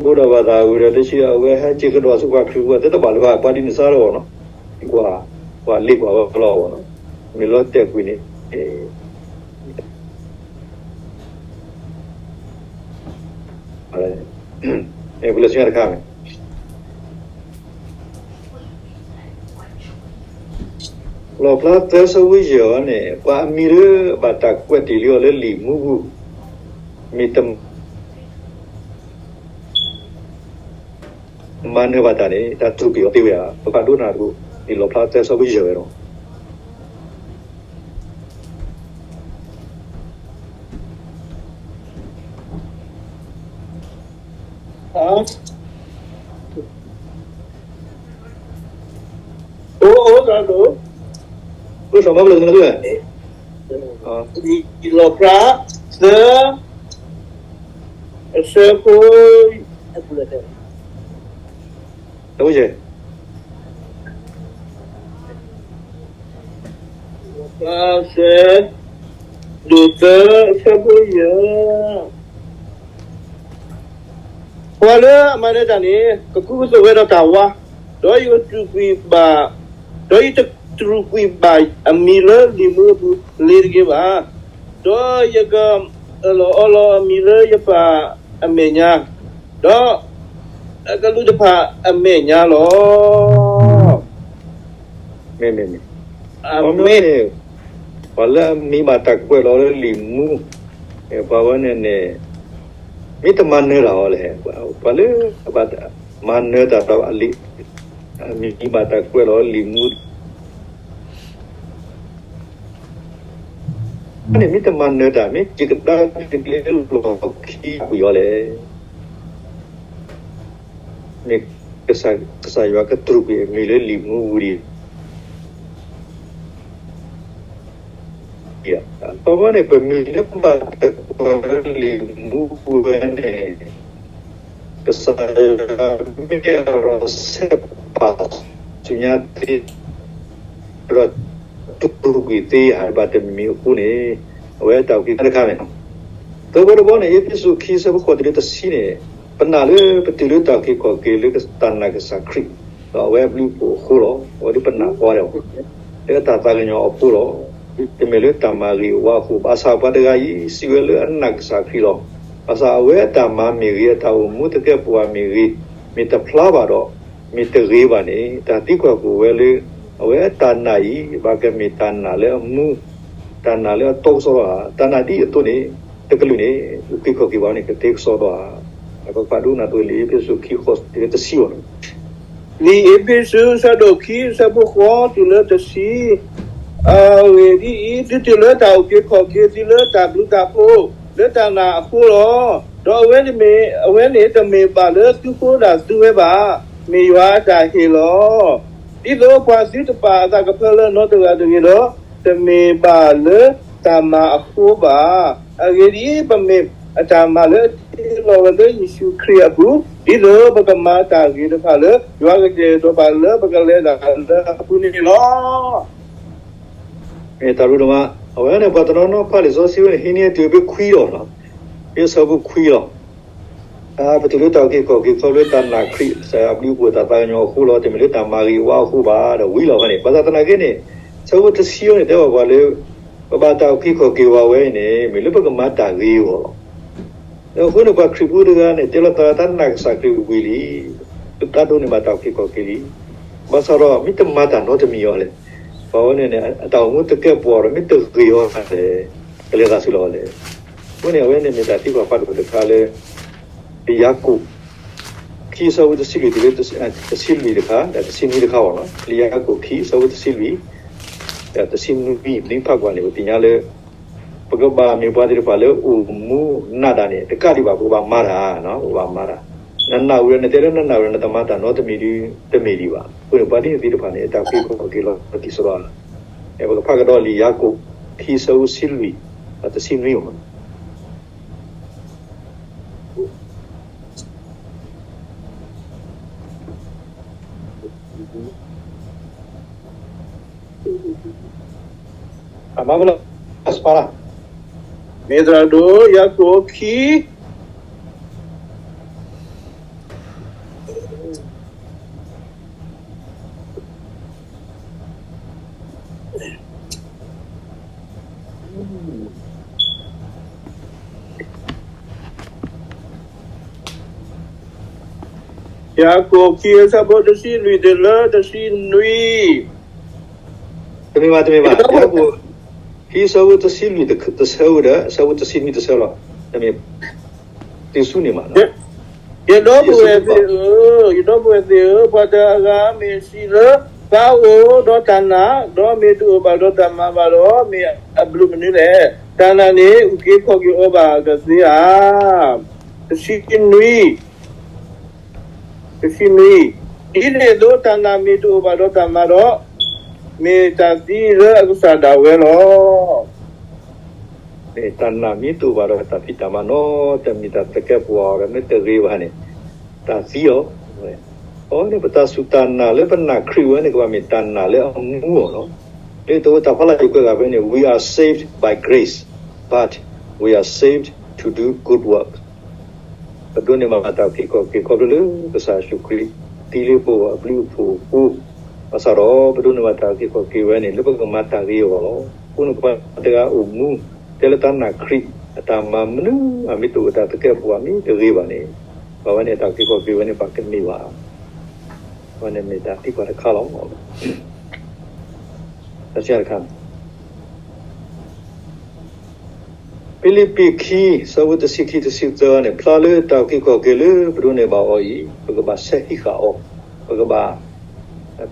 ဗုဒ္ဓဘာသာဝံၤဒီး တဆံးအဝဲဟဲစံးကဒီးဆူပှၤခရံာ်ဖိ တဲတဘၣ်လၢၤဘၣ် ပှၤဒ်န့ၣ်စ့ၢ်ကီးလီၤ ကွၢ် ကွၢ်လ့ၣ်ကွၢ်ဝဲလီၤ မ့ၢ်လီၤတဲာ်ကွံာ်န့ၣ် ပလဲၤဆူညါတခါန့ၣ် လီၣ်ဖျါသၢဆၢဖိယဲၢ်အံၤန့ၣ် ပှၤအမံၤလၢဘၣ်တၢ်ကွဲးတ့ၢ်လံအီၤလၢလံာ်မူပူၤ မ့ၢ်တမၤနၢၤဘၣ်တၢ်န့ၣ် တၢ်တူၢ်က့ၤအီၤသ့ဝဲဧါ ပကဒိကနၣ်တကိး လံာ်လီၣ်ဖျါသၢဆၢဖိယဲၢ်ဝဲဒီး အိၣ်အိၣ်တၢ်ဒိၣ် အိၣ်စီၤဘၣ်ဘျၢၣ် လံာ်လီၣ်ဖျါ သၢ အဆၢဖိ တၢ်ဝဲယဲၢ် လီၣ်ဖျါသၢ ဒိၣ်သၢ အဆၢဖိယဲၢ် ပှၤလၢအမၤနၢၤတၢ်န့ၣ် ကကူကသိးဝဲဒီးတၢ်ဝါ, ဒီးယကတြူာ်ကွံာ်ဘၣ်, ဒီးယတတြူာ်ကွံာ်ဘၣ်အမံၤလၢလံာ်မူအပူၤလ့ၤတဂ့ၤဘၣ်. ဒီးယကအၢၣ်လီၤအီလီၤအမံၤလၢယပၢ်အမဲာ်ညါ, ဒီးအကလူးတဖၣ်အမဲာ်ညါလီၤ. မ့မ့ၢ်, မ့မ့ၢ်, ပှၤလၢအမံၤဘၣ်တၢ်ကွဲးလီၤလၢလံာ်မူ, ပှၤဝဲန့ၣ်န့ၣ် မ့ၢ်တမၤနၢၤတၢ်အီၤလဲၣ်, ပှၤလၢအဘၣ်မၤနၢၤတၢ်ဒီးအလံာ်, အမံၤဘၣ်တၢ်ကွဲးလီၤလၢလံာ်မူ န့ၣ် မ့ၢ်တမၤနၢၤတၢ် မ့ၢ်စံးကဒါက့ၤလၢလီၢ်ခံကွံာ်အီၤလဲၣ်. မ့ၢ်ကစၢ်ယွၤကတြူာ်ကွံာ်အမံၤလၢလံာ်မူပူၤဒံး အဃိန့ၣ် ပမ့ၢ်လၢဘၣ်တၢ်ကွဲးလၢလံာ်မူပူၤဝဲန့ၣ် ကစၢ်ယွၤမ့ၢ်အလီၤဆဲးပာ်ဆူညါသ့ ဒီးတူၢ်ကွံာ်သ့ဧါ ဘၣ်တမံၤမံၤအဃိန့ၣ် အဝဲတၢ်အုၣ်က့ၤခီၣ်က့ၤတခါန့ၣ် သၢဘီတဘီန့ၣ် အ့းဖ့းစူးခံ ဆၢဖိဃိးတုၤလၢတဆံန့ၣ် ပနာ်လၢပတုၤလၢတၢ်အုၣ်က့ၤခီၣ်က့ၤလၢတၢ်နာ်ကစၢ်ခရံာ် ဒီးအဝဲအဘျုးအဖှိၣ်အဃိလီၤ. အဝဲဒၣ်ပနာ်ဃီဒီး လၢအတၢ်သးကညီၤအဃိလီၤ. တမ့ၢ်လၢတၢ်မၤဂ့ၤအဝါအဃိ ဘၣ်ဆၣ်ပှၤတဂၤအံၤ စံးဝဲလၢအနာ်ကစၢ်ခရံာ်လီၤ. ဘၣ်ဆၣ်အဝဲအတၢ်မၤမ့ၢ်ဂ့ၤ အတၢ်အိၣ်မူသကဲးပဝးမ့ၢ်ဂ့ၤ မ့ၢ်တဖျါဘၣ်ဒီး မ့ၢ်တဂ့ၤဘၣ်န့ၣ် တၢ်သံကွၢ်ကွံာ်ဝဲလၢ အဝဲအတၢ်နာ်အံၤ ဘၣ်ကမ့ၢ်တၢ်နာ်လၢအမူ တၢ်နာ်လၢအတီကစီဒီဧါ. တၢ်နာ်ဒ်အသိးန့ၣ် တကလုာ်န့ၣ် အုၣ်က့ၤခီၣ်က့ၤဘၣ်န့ၣ် ကသ့ကစီဒီဧါ. ပကဖးဒိကနၣ်သိလံာ်အ့းဖ့းစူးခံ ဃိးတုၤလၢတဆံအံၤန့ၣ် လံာ်အ့းဖ့းစူး အဆၢဒိၣ်ခံ အဆၢဖိဃိးတုၤလၢတဆံ, အဂ့ၢ်ဒ်အံၤ, သုတုၤလၢတၢ်အုၣ်က့ၤခီၣ်က့ၤသုလၢတၢ်ဘျုးတၢ်ဖှိၣ် လၢတၢ်နာ်အဃိလီၤ. ဒီးအဝဲန့ၣ် အဝဲန့ၣ်တမ့ၢ်ဘၣ်လၢသုဃိဒၣ်သုဝဲဘၣ်, မ့ၢ်ယွၤအတၢ်ဟ့ၣ်လီၤ. ဒ်သိးပှၤသုတပာ်အသးကဖၢလၢနီတဂၤတဂ့ၤဒီး, တမ့ၢ်ဘၣ်လၢတၢ်မၤအဃိဘၣ်. အဂ့ၢ်ဒ်အံၤ, ပမ့ၢ်အတၢ်မၤလၢအတ့လီၤဝဲလၢယ့ၣ်ၡူးခရံာ်အပူၤ, ဒ်သိးပကမၤတၢ်ဂ့ၤတဖၣ်လၢ ယွၤကတဲာ်ကတီၤပှၤလၢပကလဲၤတၢ်လၢအပူၤန့ၣ်လီၤ. မ့ၢ်တၢ်ရူဒိၣ်မး, အဝဲန့ၣ်ပှၤတနီၤနီၤဖးလံာ်စီဆှံဝဲန့ၣ် ဟံးန့ၢ်တုၤဖဲခွံလီၤ, ဖဲအဆၢဖိခွံလီၤ. ပတုၤလၢတၢ်အုၣ်က့ၤခီၣ်က့ၤခီဖျိတၢ်နာ်ခရံာ် ကစၢ်ယွၤအဘျုးအဖှိၣ်တၢ်သးကညီၤအဃိလီၤ, တမ့ၢ်လၢတၢ်မၤဂ့ၤဝါအဃိဘၣ် ဒီးဝံၤလီၤဖဲန့ၣ်. ဘၣ်ဆၣ်သနာ်က့န့ၣ် ဆၢဖိတဆံအံၤန့ၣ် တဲဘၣ်ပှၤလၢ ပဘၣ်တၢ်အုၣ်က့ၤခီၣ်က့ၤဝဲဝဲအံၤန့ၣ် မ့ၢ်လၢပကမၤတၢ်ဂ့ၤအဂီၢ်လီၤ. အဃိန့ၣ် ပှၤခရံာ်ဖိတဂၤန့ၣ် တဲလီၤသးလၢတၢ်နာ်ကစၢ်ခရံာ်ဝံၤလံ, တၢ်ဒိးန့ၢ်ဘၣ်တၢ်အုၣ်က့ၤခီၣ်က့ၤလံ. ဘၣ်ဆၣ်ဒီး မ့ၢ်တမၤတၢ်နီတမံၤအီၤလဲၣ်. ပှၤဝဲန့ၣ်န့ၣ် အတၢ်အိၣ်မူတကဲပှၤဒီး မ့ၢ်တဂ့ၤအီၤလဲၣ်, ကလဲၤသးဆူလီၤအီၤလဲၣ်. အဃိန့ၣ် အဝဲန့ၣ်မ့ၢ်တၢ်သံကွၢ်ဖးဒိၣ်တခါလၢ ယၤကိာ် ခံဆၢဖိတဆံလွံၢ်တုၤလၢ တဆံလွံၢ်တခါ ဒီးတဆံနွံတခါဘၣ်နီၤ. လံာ်ယၤကိာ်ခံ ဆၢဖိတဆံလွံၢ် ဒီးတဆံနွံ ပမ့ၢ်ဖးကွၢ်န့ၣ် ပသ့ၣ်ညါလၢ ပကဘၣ်မ့ၢ်ပှၤသ့ၣ်တဖၣ်လၢအိၣ်မူနးဒၣ်န့ၣ် တကးဒံးဘၣ် ပကဘၣ်မၤတၢ်, ပကဘၣ်မၤတၢ်. နနာ်ဝံၤဒီး နတဲလၢနနာ်ဝံၤဒီး နတမၤတၢ်နီတမံၤဒီး တမ့ၢ်ဒံးဘၣ်. အဃိန့ၣ် ပှၤဒ်န့ၣ်သ့ၣ်တဖၣ်န့ၣ် တၢ်အုၣ်က့ၤခီၣ်က့ၤလီၤတံၢ်စရီလီၤ. ပကဖးကဒီးလံာ်ယၤကိာ် ခံဆၢဖိတဆံလွံၢ် ဒီးတဆံနွံ အမၤဘၣ်လီၤ, မ့ၢ်သရၣ်ဒိၣ် ယၤကိာ်ခံ ယၤကိာ်ခံ အဆၢဖိတဆံလွံၢ်တုၤလၢတဆံနွံ. တမ့ၢ်ဘၣ်, တမ့ၢ်ဘၣ်, ယၤကိာ် ခံဆၢဖိတဆံလွံၢ်တဆၢဒီး အဆၢဖိတဆံနွံတဆၢလီၤ. တမ့ၢ် တဆူန့ၣ်မး ယဒီပုၢ်ဝဲၢ်သ့ၣ်ဧၢ, ယဒီပုၢ်ဝဲၢ်သ့ၣ်ဧၢ, ပှၤတဂၤဂၤမ့ၢ်စံးလၢ သးအိၣ်ဒီးတၢ်နာ်, ဒီးမ့ၢ်တအိၣ်ဘၣ်ဒီးတၢ်မၤဘၣ်ဒီး မ့ၢ်အဘျုးမနုၤလဲၣ်. တၢ်နာ်န့ၣ် အုၣ်က့ၤခီၣ်က့ၤအီၤဘၣ်ကသ့ဧါ. တဆံနွံ တဆံနွံ, ဒ်န့ၣ်အသိး တၢ်နာ်မ့ၢ်တအိၣ်ဘၣ်ဒီးတၢ်မၤဒီး, မ့ၢ်တၢ်သံလၢအကစၢ်ဒၣ်ဝဲလီၤ. မ့ၢ်တၢ်နာ်မ့ၢ်တအိၣ်ဘၣ်ဒီးတၢ်ဖံးတၢ်မၤနီတမံၤ တၢ်သကဲးပဝးအီၤဒီး မ့ၢ်တဂ့ၤဘၣ်န့ၣ် တၢ်သံအီၤ. အဃိန့ၣ် ပတၢ်စူၢ်တၢ်နာ်လၢပနာ်ခရံာ်ဝဲန့ၣ် ကဘၣ်မ့ၢ်တၢ်နာ်လၢအမူအီၤလီၤ. လၢတဝဲတၢ်ဖီလာ်ယကွဲးဂၤဖဲန့ၣ် we are saved by grace, but we are saved to do good work. ပဒိးန့ၢ်ဘၣ်တၢ်အုၣ်က့ၤခီၣ်က့ၤခီဖျိလၢကစၢ်ယ့ၣ်ၡူးခရံာ် သံလၢပဂီၢ်အဘျုးအဖှိၣ်အဃိ, ဘၣ်ဆၣ်ဒီး ပဒိးန့ၢ်ဘၣ်တၢ်အုၣ်က့ၤခီၣ်က့ၤဝဲန့ၣ် လၢပကမၤတၢ်ဂ့ၤအဂီၢ်လီၤ. အဃိန့ၣ် ပှၤတဂၤအိၣ်မူ တဲလၢတၢ်နာ်ခရံာ် အတၢ်မၤမနုၤအမ့ၢ်တအိၣ်တၢ်သကဲးပဝးမ့ၢ်တဂ့ၤဘၣ်န့ၣ်, အဝဲန့ၣ်တၢ်အုၣ်က့ၤခီၣ်က့ၤဝဲန့ၣ် ပှၤကမ့ၢ်ဘၣ်. အဝဲန့ၣ်မ့ၢ်တၢ်သံကွၢ်တခါလီၤ. တၢ်တခါ ဖံလံးပံးခံ ဆၢဖိတဆံခံ တဆံသၢန့ၣ် ဖျါလၢတၢ်အုၣ်က့ၤခီၣ်က့ၤလၢပဒိးန့ၢ်ဘၣ်အီၤအံၤ ပကဘၣ်ဆဲးဟံးဃာ်အီၤ, ပကဘၣ်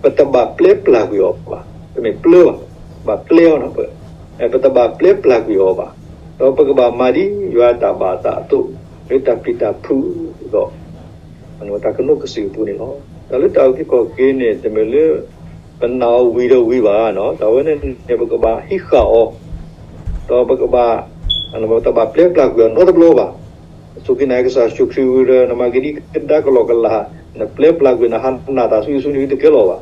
ပတဘၣ်ပျဲပျၢ်ကွံာ်အီၤဘၣ်, တမ့ၢ်ပျၢဘၣ်, ဘၣ်ပျဲအီၤ, ပတဘၣ်ပျဲပျၢ်ကွံာ်အီၤဘၣ်, ဒီးပကဘၣ်မၤဒ်ယွၤအတၢ်ဘၣ်အသးအသိး လၢတၢ်ပျံၤတၢ်ဖုးဒီး တၢ်ကနိးကစုာ်အပူၤန့ၣ်လီၤ. တၢ်လၢတၢ်အုၣ်က့ၤခီၣ်က့ၤန့ၣ် တမ့ၢ်လၢ ပနာ်အီၤဝံၤဒီးဝံၤဘၣ်, တၢ်ဝဲန့ၣ်န့ၣ် ပကဘၣ်ဟံးဃာ်အီၤ, ဒီးပကဘၣ် တဘၣ်ပျဲပျၢ်ကွံာ်အီၤနီတဘျီဘၣ်. နစူၢ်က့ၤနာ်က့ၤကစၢ်ယ့ၣ်ၡူးခရံာ်ဝံၤဒီး နမၤကဒံကဒါကလီကလီ, နပျဲပျၢ်ကွံာ်နဟါနၢ်တၢ်ဆူယ့ၣ်ၡူးန့ၣ်တကဲလီၤဘၣ်.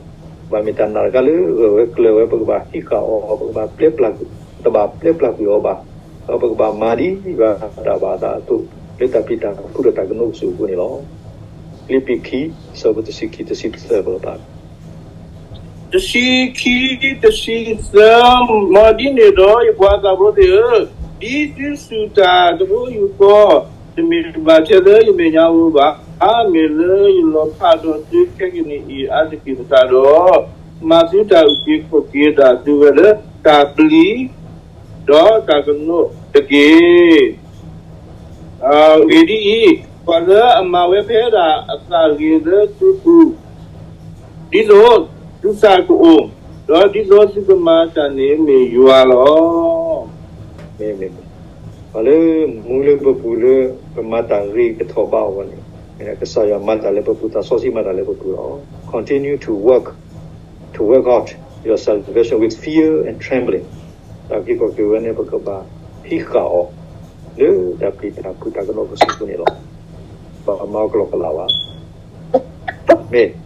ဘၣ်မ့ၢ်တၢ်နာ်တခါလၢဂၢၢ်ဝဲကျၢၤဝဲ ပကဘၣ်ဟံးဃာ်အီၤ, ပကဘၣ်ပျဲပျၢ်ကွံာ်, တဘၣ်ပျဲပျၢ်ကွံာ်အီၤဘၣ်, ဒီးပကဘၣ်မၤဒ်ယွၤအတၢ်ဘၣ်အသးအသိး လၢတၢ်ပျံၤတၢ်ဖုးဒီးတၢ်ကနိးကစုာ်အပူၤန့ၣ်လီၤ. ဖံလံးပံးခံ ဆၢဖိတဆံခံ တဆံသၢ ပကဖး တဆံခံ တဆံသၢ, မ်ဒ်န့ၣ်ဒီး ယပှၤသးဘိသ့ၣ်ဧၢ, ဒ်သုစူၢ်တၢ်တဘိယူၢ်ဃီ, တမ့ၢ်ဘၣ်ထဲလၢယမဲာ်ညါအပူၤဘၣ်, မ့ၢ်လၢယလီၤဖးဒီးသုခဲကနံၣ်အံၤအါတက့ၢ်အဃိဒီး, မၤသုတၢ်အုၣ်က့ၤခီၣ်က့ၤဒၣ်သုဝဲလၢတၢ်ပျံၤ ဒီးတၢ်ကနိးတက့ၢ်. အဂ့ၢ်ဒ်အံၤ, ပှၤလၢအမၤဝဲဖဲဒၣ်အသးဂ့ၤလၢသုပူၤ, ဒ်သိးသုသးကအိၣ်, ဒီးဒ်သိးသုကမၤတၢ်န့ၣ်မ့ၢ်ယွၤလီၤ. မ့ၢ်, မ့ၢ်, ပှၤလၢမူလၢပပူၤလၢ ပမၤတၢ်ဂ့ၤကထီၣ်ဘးအဂီၢ်န့ၣ်, ကစၢ်ယွၤမၤတၢ်လၢပပူၤ, သးစီဆှံမၤတၢ်လၢပပူၤလီၤ. Continue to work, to work out your salvation with fear and trembling. တၢ်အုၣ်က့ၤခီၣ်က့ၤဝဲန့ၣ် ပကဘၣ်ဟံးဃာ်အီၤ လၢတၢ်ပျံၤတၢ်ဖုးတၢ်ကနိးကစုာ်အပူၤန့ၣ်လီၤ. ဘၣ်မၤအီၤကလီကလီဘၣ်. မ့ၢ်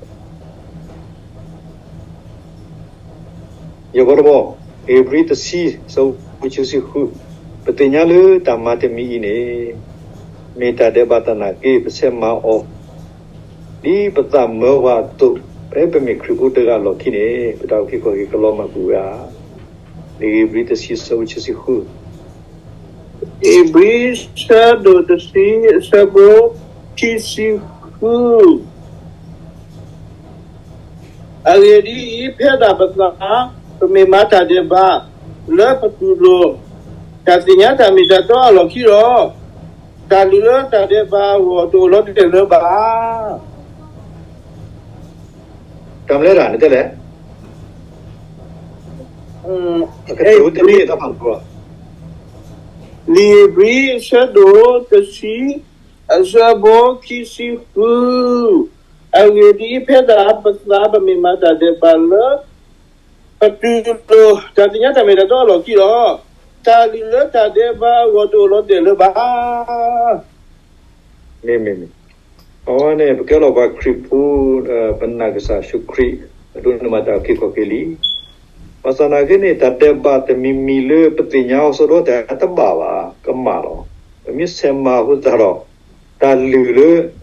ယဂီၢ်တဘီ, ဧ့ၤဘြံၤတဆံ ဆၢဖိခံဆံဃု, ပသ့ၣ်ညါလၢတၢ်မၤတမံၤအံၤန့ၣ် မ့ၢ်တၢ်ဒဲးဘးသနာ်က့ ပဆဲးမၤအီၤ ဒ်ပသးမၢပှၤအသိး, ဖဲပမ့ၢ်ခရံာ်ဖိတဂၤအလီၢ်ခံန့ၣ် ပတၢ်အုၣ်က့ၤခီၣ်က့ၤကလီၤမၢ်ကွံာ်ဝဲဧါ. ဧ့ၤဘြံၤတဆံ ဆၢဖိခံဆံဃု ဧ့ၤဘြံၤ ဆၢဒိၣ်တဆံ အဆၢဖိ ခံဆံဃု. အဂ့ၢ်ဒ်အံၤ, ဖဲဒၣ်ပသး ပမ့ၢ်မၤတၢ်ဒဲးဘး လၢပတူၢ်လိာ် တၢ်သ့ၣ်ညါတၢ်မ့ၢ်တၢ်တီအလီၢ်ခံဒီး, တၢ်လုၢ်လၢတၢ်ဒဲးဘးအဂီၢ် တအိၣ်လီၤတဲာ်လၢၤဘၣ်. တၢ်မလဲၣ်ဒၣ်န့ၣ်တဲလဲၣ်. လံာ်ဧ့ၤဘြံၤ အဆၢဒိၣ်တဆံ အဆၢဖိခံဆံဃု. အဂ့ၢ်ဒ်အံၤ, ဖဲဒၣ်ပသး ပမ့ၢ်မၤတၢ်ဒဲးဘးလၢ ပတူၢ်လိာ် တၢ်သ့ၣ်ညါတၢ်မ့ၢ်တၢ်တီအလီၢ်ခံဒီး, တၢ်လုၢ်လၢတၢ်ဒဲးဘးအဂီၢ် တအိၣ်လီၤတဲာ်လၢၤဘၣ်. မ့မ့မ့ၢ်, အဝဲန့ၣ် ပကဲလီၤပှၤခရံာ်ဖိ, ပနာ်ကစၢ်ယ့ၣ်ၡူးခရံာ်, ပဒိးန့ၢ်မၤတၢ်အုၣ်က့ၤခီၣ်က့ၤလံ. ဘၣ်ဆၣ်သနာ်က့န့ၣ် တၢ်ဒဲးဘးတမံၤမံၤလၢပသ့ၣ်ညါအီၤ စီၤဒိတၢ်တဘၣ်ဘၣ် ကမၣ်လီၤ. ပမ့ၢ်ဆဲးမၤအဃိသတးဒီး, တၢ်လုၢ်လၢ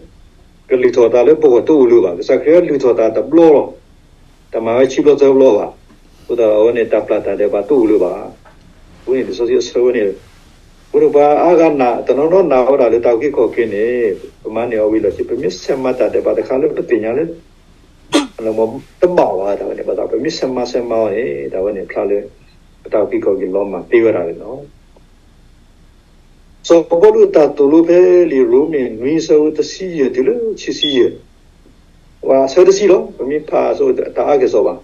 ကလုၢ်ထီၣ်သးလၢပဂီၢ်တအိၣ်လၢၤဘၣ်. ကစၢ်ခရံာ်လုၢ်ထီၣ်သးတဘျီလီၤ. တၢ်မၤဝဲဆံဘျီသၢဘျီဘၣ်. အဃိသတးဒီး အဝဲန့ၣ် တၢ်ပျၢ်တၢ်ဒဲးဘးတအိၣ်လၢၤဘၣ်. အဃိန့ၣ် လံာ်စီဆှံအဆၢဝဲန့ၣ်, အဃိန့ၣ် ပှၤအါဂၤနာ်, တနီၤနီၤနာ်ဝဲဒၣ်လၢတၢ်အုၣ်က့ၤခီၣ်က့ၤန့ၣ်, ပမၤန့ၢ်အီၤဝံၤလီၢ်ခံ ပမ့ၢ်ဆဲးမၤတၢ်ဒဲးဘးတခါလၢပသ့ၣ်ညါလၢ တဘၣ်ဘၣ်တၢ်ဝဲန့ၣ်, ဘၣ်ဆၣ်ပမ့ၢ်ဆဲးမၤဆဲးမၤအီၤန့ၣ် တၢ်ဝဲန့ၣ်ဖျါလၢ ပတၢ်အုၣ်က့ၤခီၣ်က့ၤလီၤမၢ်သ့ဝဲဒၣ်န့ၣ်လီၤ. စီၤပီလူးအတၢ်သိၣ်လိဖဲလံာ်ရိမ့ၤနွံ အဆၢဖိတဆံယဲၢ်တုၤလၢခံဆံယဲၢ်, ပှၤအဆၢတဆံလီၤ. ပမ့ၢ်ဖးအဆိ တအါကဲၣ်ဆိးဘၣ်.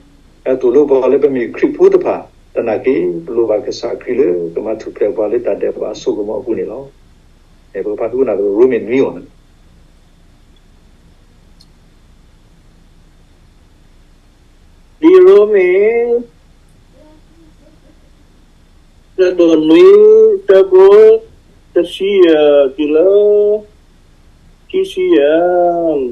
အသိၣ်လိပှၤလၢပမ့ၢ်ခရံာ်ဖိတဖၣ်, သနာ်က့ ပလိၣ်ဘၣ်ကစၢ်ခရံာ်လၢကမၤထူၣ်ဖျဲးပှၤလၢတၢ်ဒဲးဘးအစိကမီၤအပူၤန့ၣ်လီၤ. ပကဖးဒိကနၣ် ရိမ့ၤနွံအီၤန့ၣ် လံာ်ရိမ့ၤ ဆၢဒိၣ်နွံ ဆၢဖိ တဆံယဲၢ်တုၤလၢ ခံဆံယဲၢ်.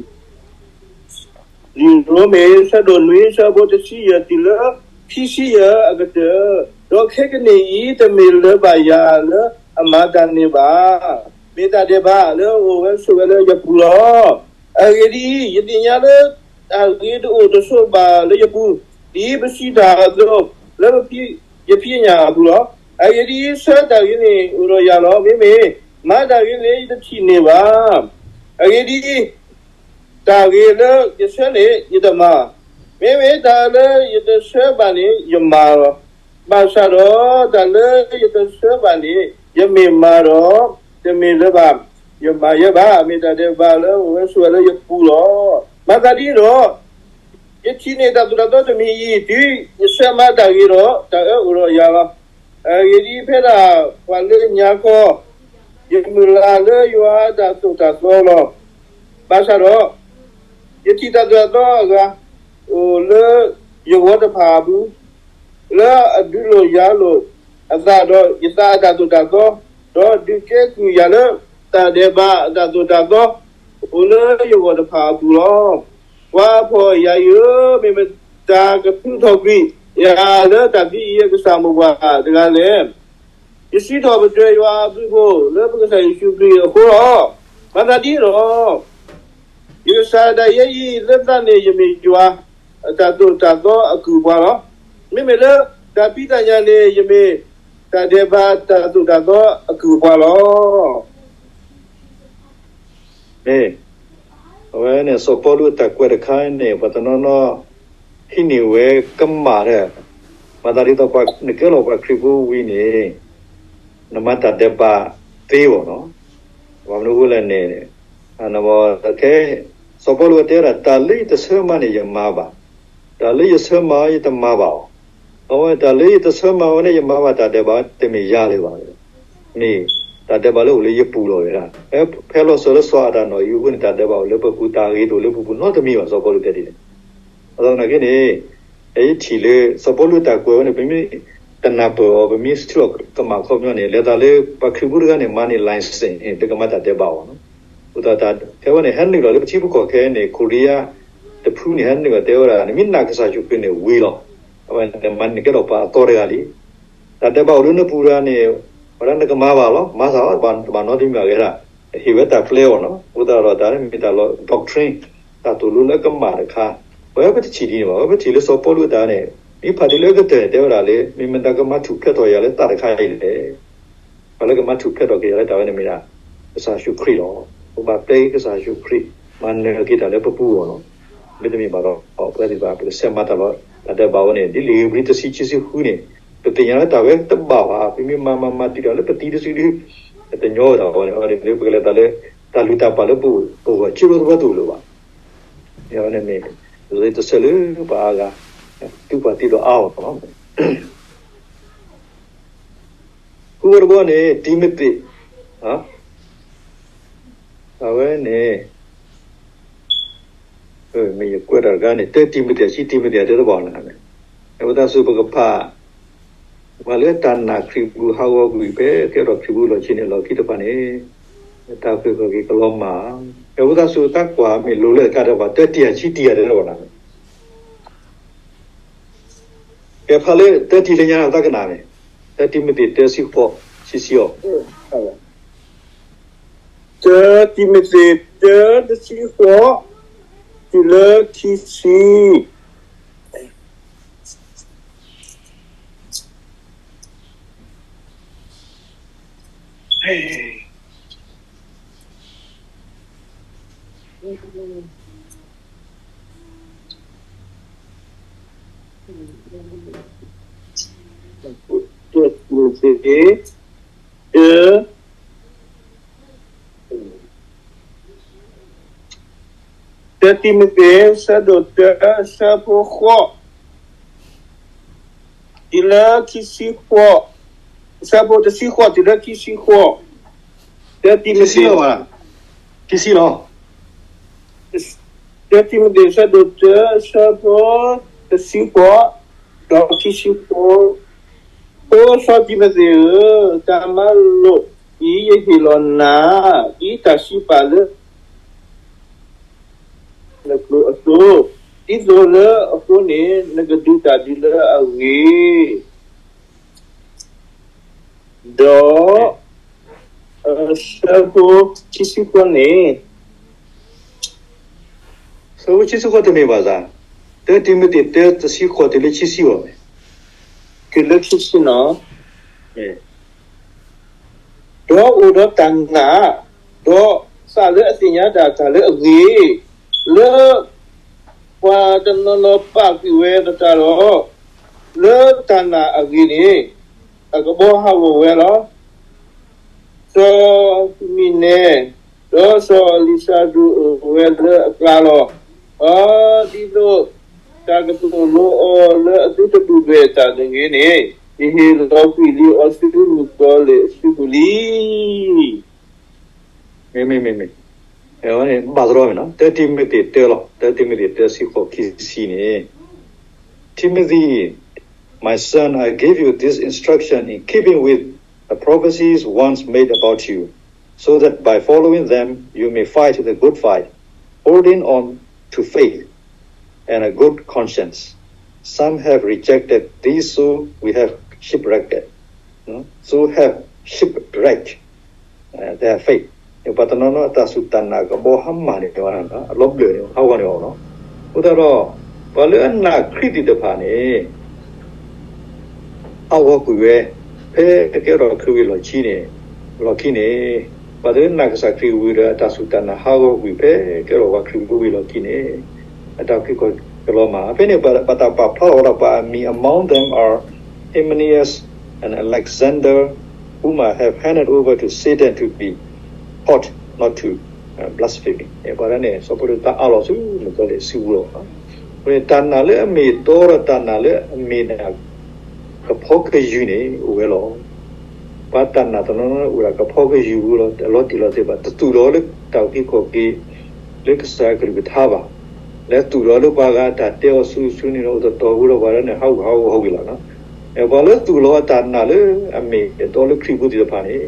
လံာ်ရိမ့ၤ ဆၢဒိၣ်နွံ ဆၢဖိ တဆံယဲၢ်တုၤလၢ ခံဆံယဲၢ်အကတၢၢ်, ဒီးခဲကနံၣ်အံၤ တမ့ၢ်လၢၤဘၣ်ယၤလၢအမၤတၢ်န့ၣ်ဘၣ်. မ့ၢ်တၢ်ဒဲးဘးလၢအအိၣ်ဝဲဆိးဝဲလၢယပူၤလီၤ. အဂ့ၢ်ဒ်အံၤ, ယသ့ၣ်ညါလၢ တၢ်ဂ့ၤတအိၣ်တဆိးဘၣ်လၢယပူၤ, ဒ်ပစံးတၢ်အသိး လၢယဖံးညၣ်အပူၤလီၤ. အဂ့ၢ်ဒ်အံၤ, ဆၢတၢ်ဂ့ၤန့ၣ် အိၣ်ဒီးယၤလီၤ. မ့မ့ၢ်မၤတၢ်ဂ့ၤန့ၣ် ယတထံၣ်န့ၢ်ဘၣ်. အဂ့ၢ်ဒ်အံၤ, တၢ်ဂ့ၤလၢယဆၢန့ၣ် ယတမၤ, မ့မ့ၢ်တၢ်လၢယတဆၢဘၣ်န့ၣ် ယမၤလီၤ. ဘၣ်ဆၣ်ဒီး တၢ်လၢယတဆၢဘၣ်န့ၣ် ယမ့ၢ်မၤဒီး, တမ့ၢ်လၢၤဘၣ် ယမၤယဲဘၣ်. မ့ၢ်တၢ်ဒဲးဘးလၢအအိၣ်ဝဲဆိးဝဲလၢယပူၤလီၤ. မၤသးဒ်န့ၣ်ဒီး ယထံၣ်န့ၢ်တၢ်သိၣ်တၢ်သီတမံၤအံၤ တုၤယဆၢမၤတၢ်ဂ့ၤဒီး တၢ်အၢအိၣ်ဒီးယၤလီၤ. အဂ့ၢ်ဒ်အံၤ, ဖဲဒၣ်ပှၤလၢညါခီ ယမုၢ်လၢ်လၢယွၤအတၢ်သိၣ်တၢ်သီလီၤ. ဘၣ်ဆၣ်ဒီး ယထံၣ်တၢ်သိၣ်တၢ်သီအဂၤ အိၣ်လၢယဂီၢ်တဖၣ်အပူၤ, လၢအဒုးလိာ်ယၤလိာ်အသးဒီးယသးအတၢ်သိၣ်တၢ်သီ, ဒီးဒုးကဲကုၢ်ယၤလၢတၢ်ဒဲးဘးအတၢ်သိၣ်တၢ်သီ အိၣ်လၢယဂီၢ်တဖၣ်အပူၤလီၤ. ပှၤဖှီၣ်ယာ်အံၤဧၢ, မ့ၢ်မတၤကထုးထီၣ်ကွံာ်ယၤလၢတၢ်သံအံၤအကစၢ်မိၢ်ပှၢ်တဂၤလဲၣ်. ယစံးထီၣ်ပတြၢၤယွၤအဘျုးအဖှိၣ်လၢပကစၢ်ယ့ၣ်ၡူးခရံာ်အဃိလီၤ. မၤသးဒ်န့ၣ်ဒီး ယကစၢ်ဒၣ်ယဲအံၤလၢသးန့ၣ် ယမ့ၢ်ယွၤအတၢ်သိၣ်တၢ်သီအကုၢ်အပှၤလီၤ. မ့မ့ၢ်လၢတၢ်ဖံးတၢ်ညၣ်န့ၣ် ယမ့ၢ်တၢ်ဒဲးဘးတၢ်သိၣ်တၢ်သီအကုၢ်အပှၤလီၤ. မ့ၢ်, အဝဲန့ၣ် စီၤပီလူးအတၢ်ကွဲးတခါန့ၣ် ပှၤတနီၤနီၤ ဟံးန့ၢ်ဝဲကမၣ်ဒီး, မၤသးဒ်သိး နကဲလီၤပှၤခရံာ်ဖိဝံၤန့ၣ် နမၤတၢ်ဒဲးဘးသ့အီၤနီၤ. ဘၣ်မနုၤအဃိလဲၣ်န့ၣ်, ကဲ, စီၤပီလူးတဲဝဲဒၣ် တၢ်လၢယတဆၢမၤန့ၣ်ယမၤဘၣ်, တၢ်လၢယဆၢမၤယတမၤဘၣ်အီၤ. အဝဲတၢ်လၢယတဆၢမၤဝဲန့ၣ် ယမၤဘၣ်တၢ်ဒဲးဘး တမ့ၢ်ယၤလၢၤဘၣ်. မ့ၢ်တၢ်ဒဲးဘးလၢအိၣ်လၢယပူၤလီၤဝဲဒၣ်. ဖဲလီၤစၢၤလၢစီၤအၤဒၣ်နီၢ်အံၤအဃိန့ၣ် တၢ်ဒဲးဘးအိၣ်လၢပပူၤ တၢ်ဂ့ၤတအိၣ်လၢပပူၤနီတမံၤဘၣ် စီၤပီလူးတဲဒ်န့ၣ်. ဘၣ်ဆၣ်သနာ်က့န့ၣ်, ယထံၣ်လၢ စီၤပီလူးတၢ်ကွဲးဝဲန့ၣ် ပမ့ၢ်တနၢ်ပၢၢ်အီၤ ပမ့ၢ်ထံၣ်လီၤကမၣ်ခီပညီန့ၣ် လဲၤသးလၢပှၤခရံာ်ဖိတဂၤန့ၣ် မၤန့ၢ် license န့ၣ် တကမၤတၢ်ဒဲးဘးအီၤနီၤ. အဃိသတး ဖဲဝဲန့ၣ် ဟဲနုာ်လီၤလၢပထံပကီၢ်ခဲအံၤန့ၣ် ခိရံယါတဖုန့ၣ် ဟဲနုာ်လီၤတဲဝဲဒၣ် နမ့ၢ်နာ်ကစၢ်ယ့ၣ်ၡူးခရံာ်န့ၣ်ဝံၤလီၤ. အဝဲန့ၣ်မၤန့ၢ်ကဲထီၣ်ပှၤအသီတဂၤလံ. တၢ်ဒဲးဘးအိၣ်လၢနပူၤတဂၤန့ၣ် ဝဲဒၣ်နကမၤဘၣ်လီၤ. မၤသးအီၤ တဘၣ်နီတမံၤဘၣ်ဂ့ၤဒၣ်, ဟ့ၣ်ဝဲတၢ်ပျဲအီၤနီၤ. အဃိသတးဒီး တၢ်မ့ၢ်တၢ်လီၤ doctrine တၢ်သိၣ်လိလၢကမၣ်တခါ, ပဝဲပတထံၣ်ဒ်န့ၣ်ဘၣ်. ပဝဲပထံၣ်လၢစီၤပီလူးအတၢ်န့ၣ် မ့ၢ်ဖးတုၤလၢအကတၢၢ်န့ၣ် တဲဝဲဒၣ်လၢ မ့ၢ်မတၤကမၤထူၣ်ဖျဲးထီၣ်ယၤလၢသးတခါအံၤလဲၣ်. ပှၤလၢကမၤထူၣ်ဖျဲးထီၣ်က့ၤယၤလၢတၢ်ဝဲန့ၣ်မ့ၢ်ဒၣ် ကစၢ်ယ့ၣ်ၡူးခရံာ်လီၤ. ပဘၣ်ပျဲက့ၤကစၢ်ယ့ၣ်ၡူးခရံာ် မၤနၢၤက့ၤတၢ်လၢပပူၤအဂီၢ်လီၤ. မ့တမ့ၢ်ဘၣ်ဒီး ပဝဲသ့ၣ်တဖၣ် ပကဆဲးမၤတၢ်လီၤ. တၢ်ဒဲးဘးဝဲန့ၣ် ဒ်လံာ်ဧ့ၤဘြံၤတဆံ ခံဆံဃုန့ၣ် ပသ့ၣ်ညါလၢတၢ်ဝဲတဘၣ်ဘၣ်, ပမ့ၢ်မၤမၤမၤတုၤတၢ်လၢပသံတစုဒု ပတညီဝဲဒၣ်ဝဲန့ၣ် အဝဲန့ၣ်လၢပကလဲၤတၢ်လၢ တၢ်လုၢ်တၢ်ပာ်လၢပဂီၢ် ကၠိလီၤသဘီတအိၣ်လၢၤဘၣ်. အဝဲန့ၣ်မ့ၢ် တဆၢလၢပှၤအါဂၤ သုပှၤသံဒီးအါအီၤလီၤ. ဃုဝဲတဘီန့ၣ် တံၤမသ့း, အဝဲန့ၣ် မ့ၢ်ယကွဲးတၢ်တခါန့ၣ် တၢတံၤမသ့း အဆံ တံၤမသ့း အတဲတဘီန့ၣ် အဝဲသတးစ့ၢ် ပကဖး ပှၤလၢတၢ်နာ်ခရံာ်ပူၤဟးဂီၤကွံာ်ဖဲကဲထီၣ်ခရံာ်ဖိလီၢ်ခံန့ၣ် အလီၢ်ခံတဖၣ်န့ၣ် တၢ်အုၣ်က့ၤခီၣ်က့ၤကလီၤမၢ်, အဝဲသတးစ့ၢ် တၢ်ကွၢ်မ့ၢ်လိၤလၢတကးဒံးဘၣ် တၢတံၤ အဆံ တံၤ အတဲတဘီန့ၣ် ကဲဖးလၢတၢတံၤလၢညါ သးကနၣ်န့ၣ် တၢတံၤမသ့း တၢ ဆံဃိး ဆံဆံအီၤ, တၢတံၤမသ့း တၢ တဆံဃိး တုၤလၢခံဆံ. တၢတံၤမသ့း တၢ တၢတံၤမသ့း အဆၢဒိၣ်တၢ အဆၢဖိဃိး တုၤလၢခံဆံဃိး, အဆၢဖိတဆံဃိး တုၤလၢခံဆံဃိး, တၢတံၤမသ့း ခံဆံလီၤ, တၢတံၤမသ့း အဆၢဒိၣ်တၢ အဆၢဖိတဆံဃိး ဒီးခံဆံဃိး. အိ စီၤတံၤမသ့းဧၢ, တၢ်မၤလိာ်အံၤ ယဟ့ၣ်လီၤနၤ ဒ်တၢ်စံးပာ်လၢ နကျိာ်အသိး, ဒ်သိးလၢအဃိန့ၣ် နကဒုးတၢ်ဒ်လၢအဂ့ၤ, ဒီး အဆၢဖိခံဆံဃိးန့ၣ်, ဆၢဖိခံဆံဃိးတမ့ၢ်ဘၣ်ဆၣ်, တၢတံၤမသ့း တၢ တဆံဃိး တုၤလၢခံဆံအံၤန့ၣ်, တုၤလၢခံဆံနီၤ, ဒီးအိၣ်ဒီးတၢ်နာ်, ဒီးသးလၢအသ့ၣ်ညါဒၣ်တၢ်လၢအဂ့ၤ, လၢ ပှၤတနီၤနီၤပာ်ကွံာ်ဝဲသတးဒီး, လၢတၢ်နာ်အဂ့ၢ်န့ၣ် အကဘီဟးဂီၤဝဲလီၤ. စီၤဟံးမံနံး ဒီးစီၤအလ့းစဲဒိၣ်အိၣ်ဝဲလၢအကျါလီၤ. အဒ်သိး တၢ်ကသိၣ်လိအီၤလၢအသုတဒုၣ်ဒွဲၣ်တၢ်တဂ့ၤန့ၣ်, ယဟ့ၣ်လီၤကွံာ်လံအီၤဆူမုၣ်ကီၤလံၢ်အစုပူၤလံ. မ့မ့မ့မ့ၢ်, ဘၣ်သရီမ့ၢ်နီၤ, တၢတံၤမသ့းတၢလီၤ, တၢတံၤမသ့းတၢ တဆံဃိး ခံဆံန့ၣ်, Timothy, my son, I give you this instruction in keeping with the prophecies once made about you, so that by following them you may fight the good fight, holding on to faith and a good conscience. Some have rejected these, so we have shipwrecked, so have shipwrecked their faith. ပှၤတနီၤနီၤအတၢ်စူၢ်တၢ်နာ်ကဘီဟးမၢ်န့ၣ် အလီၤဘျၢၣ်န့ၣ် ဟးဂီၤန့ၢ်အီၤလီၤ. အဃိသတးဒီး ပှၤလၢအနာ်ခရံာ်သ့ၣ်တဖၣ်န့ၣ် ဟးဂီၤကွံာ်ဝဲ ဖဲကဲထီၣ်ခရံာ်ဝံၤလီၢ်ခံန့ၣ်, လီၢ်ခံန့ၣ်, ပှၤလၢနာ်ကစၢ်ခရံာ်ဝံၤဒီး အတၢ်စူၢ်တၢ်နာ်ဟးဂီၤကွံာ် ဖဲကဲထီၣ်ပှၤခရံာ်ဖိဝံၤလီၢ်ခံန့ၣ်, အတၢ်အုၣ်က့ၤခီၣ်က့ၤကလီၤမၢ်. ဖဲန့ၣ် ပတၢ်ပာ်ဖျါထီၣ်ဝဲဒၣ်ပှၤအမံၤ among them are Hymenaeus and Alexander, whom I have handed over to Satan to be taught not to blaspheme. ပှၤဒၣ်န့ၣ် စီၤပီလူးသးအါလီၤဆူမုၣ်ကီၤလံၢ်အစုပူၤလီၤ. အဃိန့ၣ်တၢ်နာ်လၢအမ့ၢ်အတီဒီးတၢ်နာ်လၢအမ့ၢ်ဒၣ် ကဖီကယုၢ်န့ၣ်အိၣ်ဝဲလီၤ. ပှၤတၢ်နာ်တနီၤနီၤအိၣ်ဒၣ်ကဖီကယုၢ်ပူၤလီၤ, အလီၤတံၢ်လီၤဆဲးဘၣ်, တသူၣ်လီၤလၢတၢ်အုၣ်က့ၤခီၣ်က့ၤ လၢကစၢ်ကလုၢ်ကထါဘၣ်, လဲၤသူၣ်လီၤလၢပှၤဂၤတၢ်တဲအီၤဆူၣ်ဆူၣ်န့ၣ်လီၤ, အိၣ်တတီၤဝံၤဒီးပှၤဒၣ်န့ၣ် ဟးဂူာ်ဟးဂီၤဟးဂီၤလီၤ. ပှၤလၢသူၣ်လီၤအတၢ်နာ်လၢအမ့ၢ်အတီလၢခရံာ်ဖိသ့ၣ်တဖၣ်န့ၣ်,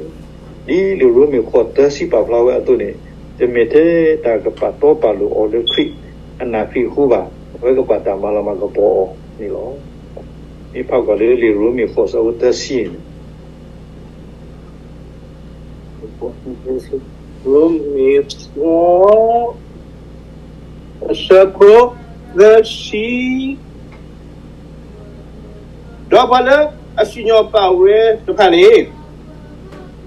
ဒ်လံာ်ရိမ့ၤဃိးသၢစံးပာ်ဖျါဝဲအသိးန့ၣ်, တမ့ၢ်ထဲတၢ်ကပာ်တီပာ်လိၤအီၤလၢခရံာ်အနာ်ခရံာ်အဃိဘၣ်, အဝဲကဘၣ်တၢ်မၤလၤမၤကပီၤအီၤန့ၣ်လီၤ. မ့ၢ်ဖးကွၢ်လၢလံာ်ရိမ့ၤဃိးဆၢဖိသၢဆံန့ၣ် ရိမ့ၤဃိး အဆၢဖိသၢဆံ, ဒီးပှၤလၢအစံၣ်ညီၣ်ပာ်ဝဲတဖၣ်န့ၣ်,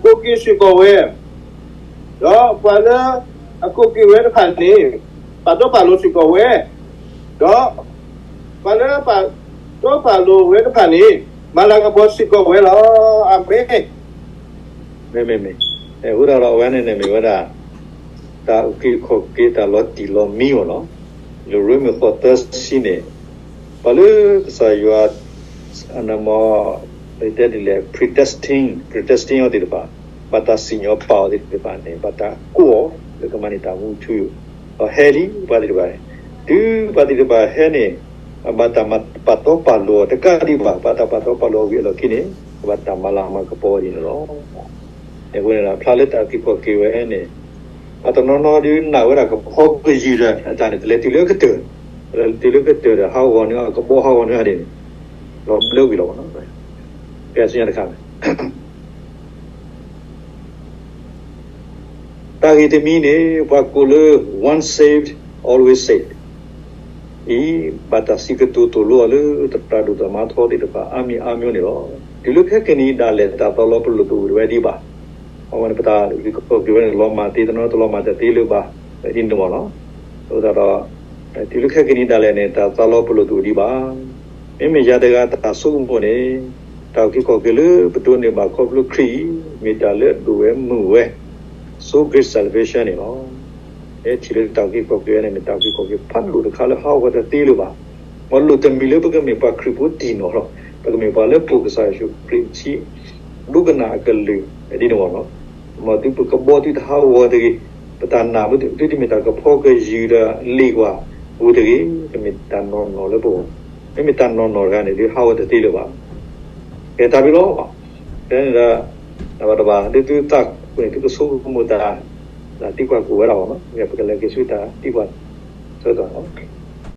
ကိးက့ၤစ့ၢ်ကီးဝဲ, ဒီးပှၤလၢအကိးက့ၤဝဲတဖၣ်န့ၣ် ပာ်တီပာ်လိၤစ့ၢ်ကီးဝဲ, ဒီးပှၤလၢပာ်တီပာ်လိၤဝဲတဖၣ်န့ၣ် မၤလၤကပီၤစ့ၢ်ကီးဝဲလီၤ. အၤမ့ၣ်. မ့မ့ၢ်မ့ၢ်, အဃိသတးဒီးအဝဲန့ၣ်န့ၣ်မ့ၢ်ဝဲဒၣ် တၢ်အုၣ်က့ၤခီၣ်က့ၤတၢ်လီၤတံၢ်လီၤမံအီၤလီၤ. လၢရိမ့ၤဃိးသၢဆံန့ၣ်, ပှၤလၢကစၢ်ယွၤ အနမ တဲဒ်လဲၣ် predestined, predestined အီၤသ့ၣ်တဖၣ်, ဘၣ်တၢ်စံၣ်ညီၣ်ပာ်အီၤသ့ၣ်တဖၣ်န့ၣ် ဘၣ်တၢ်ကိးအီၤလၢကမၤန့ၢ်တၢ်မူထူယိာ်, ဒီးဟဲလံပှၤသ့ၣ်တဖၣ်န့ၣ်, တုၤပှၤသ့ၣ်တဖၣ်ဟဲန့ၣ် ဘၣ်တၢ်ပာ်တီပာ်လိၤအီၤတကးဒံးဘၣ်, ဘၣ်တၢ်ပာ်တီပာ်လိၤအီၤဝံၤအလီၢ်ခံန့ၣ် ကဘၣ်တၢ်မၤလၤမၤကပီၤဒ်န့ၣ်လီၤ. အဃိန့ၣ်ဒီး ဖျါလၢတၢ်အုၣ်က့ၤခီၣ်က့ၤဝဲန့ၣ် ပှၤတနီၤနီၤဒုးနာ်ဝဲဒၣ်ကဖီကယုၢ်ဒီး အတၢ်န့ၣ် တလဲၤတုၤလၢကတၢၢ်, တလဲၤတုၤလၢကတၢၢ်ဒီး ဟးဂီၤန့ၢ်အကဘီ ဟးဂီၤန့ၢ်အဒၣ်န့ၣ် လီၤဘျၢဝံၤလီၤဘၣ်နီၤ. ကဲဆူညါတခါန့ၣ် တၢ်ဂ့ၢ်တမံၤန့ၣ် ပှၤကိးလၢ once saved, always saved အံၤ ဘၣ်တၢ်စံးကတိၤသိၣ်လိအီၤလၢသရၣ်ဒိၣ်သရၣ်မါထီသ့ၣ်တဖၣ် အါမံၤအါမံၤန့ၣ်လီၤ. တုၤလၢခဲကနံၣ်ဒၣ်လဲာ် တၢ်သးလီၤပလိာ်တအိၣ်ဝဲဒံးဘၣ်. အဝဲန့ၣ် ပတၢ်အုၣ်က့ၤခီၣ်က့ၤဝဲန့ၣ် လီၤမၢ်သ့တနီၤ တလီၤမၢ်တသ့လၢၤဘၣ် ဒ်န့ၣ်မ့ၢ်လီၤ. အဃိသတးဒီး တုၤလၢခဲကနံၣ်ဒၣ်လဲာ်န့ၣ် တၢ်သးလီၤပလိာ်တအိၣ်ဒံးဘၣ်. မ့မ့ၢ်ယၤတဂၤတၢ်ဆိကမိၣ်န့ၣ် တၢ်အုၣ်က့ၤခီၣ်က့ၤလၢပဒိးန့ၢ်ဘၣ်ခီဖျိခရံာ်အံၤ မ့ၢ်တၢ်လၢအဒိၣ်ဝဲမုာ်ဝဲ so great salvation န့ၣ်လီၤ. ဟဲထံၣ်လၢတၢ်အုၣ်က့ၤခီၣ်က့ၤန့ၣ် မ့ၢ်တၢ်အုၣ်က့ၤခီၣ်က့ၤဖးဒိၣ်တခါလၢဟးဂီၤတသ့လၢၤဘၣ်. မ့ၢ်လိၣ်တမံၤလၢပကမ့ၢ်ပှၤခရံာ်ဖိတံၢ်နီၢ်လီၤ. ပကမ့ၢ်ပှၤလၢပိာ်ကစၢ်ယ့ၣ်ၡူးခရံာ်ထံ ဒိကနၣ်အကလုၢ်ဒ်န့ၣ်မ့ၢ်လီၤ. မ်သုပကဘီသုတဟးဂီၤတဂ့ၤ, ပတၢ်နာ်သုတမ့ၢ်တၢ်ကဖီကယုၢ်ဒီးလ့ၣ်ကွၢ်ပူၤတဂ့ၤ, ကမ့ၢ်တၢ်နီၢ်နီၢ်လၢပဂီၢ်, မ့မ့ၢ်တၢ်နီၢ်နီၢ်တဂၤန့ၣ် ဒုးဟးဂီၤတသ့လၢၤဘၣ်. ကဲတၢ်ဘျုးလီၤ. ဖဲန့ၣ်ဒီး တၢ်ဘၣ်တဘၣ် ဒ်သုသးကွံာ်န့ၣ် သုကဆိကမိၣ်တၢ် တၢ်သံကွၢ်ကအိၣ်ဝဲဒၣ်မ့ၢ်နီၤ, ပကလဲၤက့ၤဆူတၢ်သံကွၢ်ဆၢကတီၢ်လီၤ.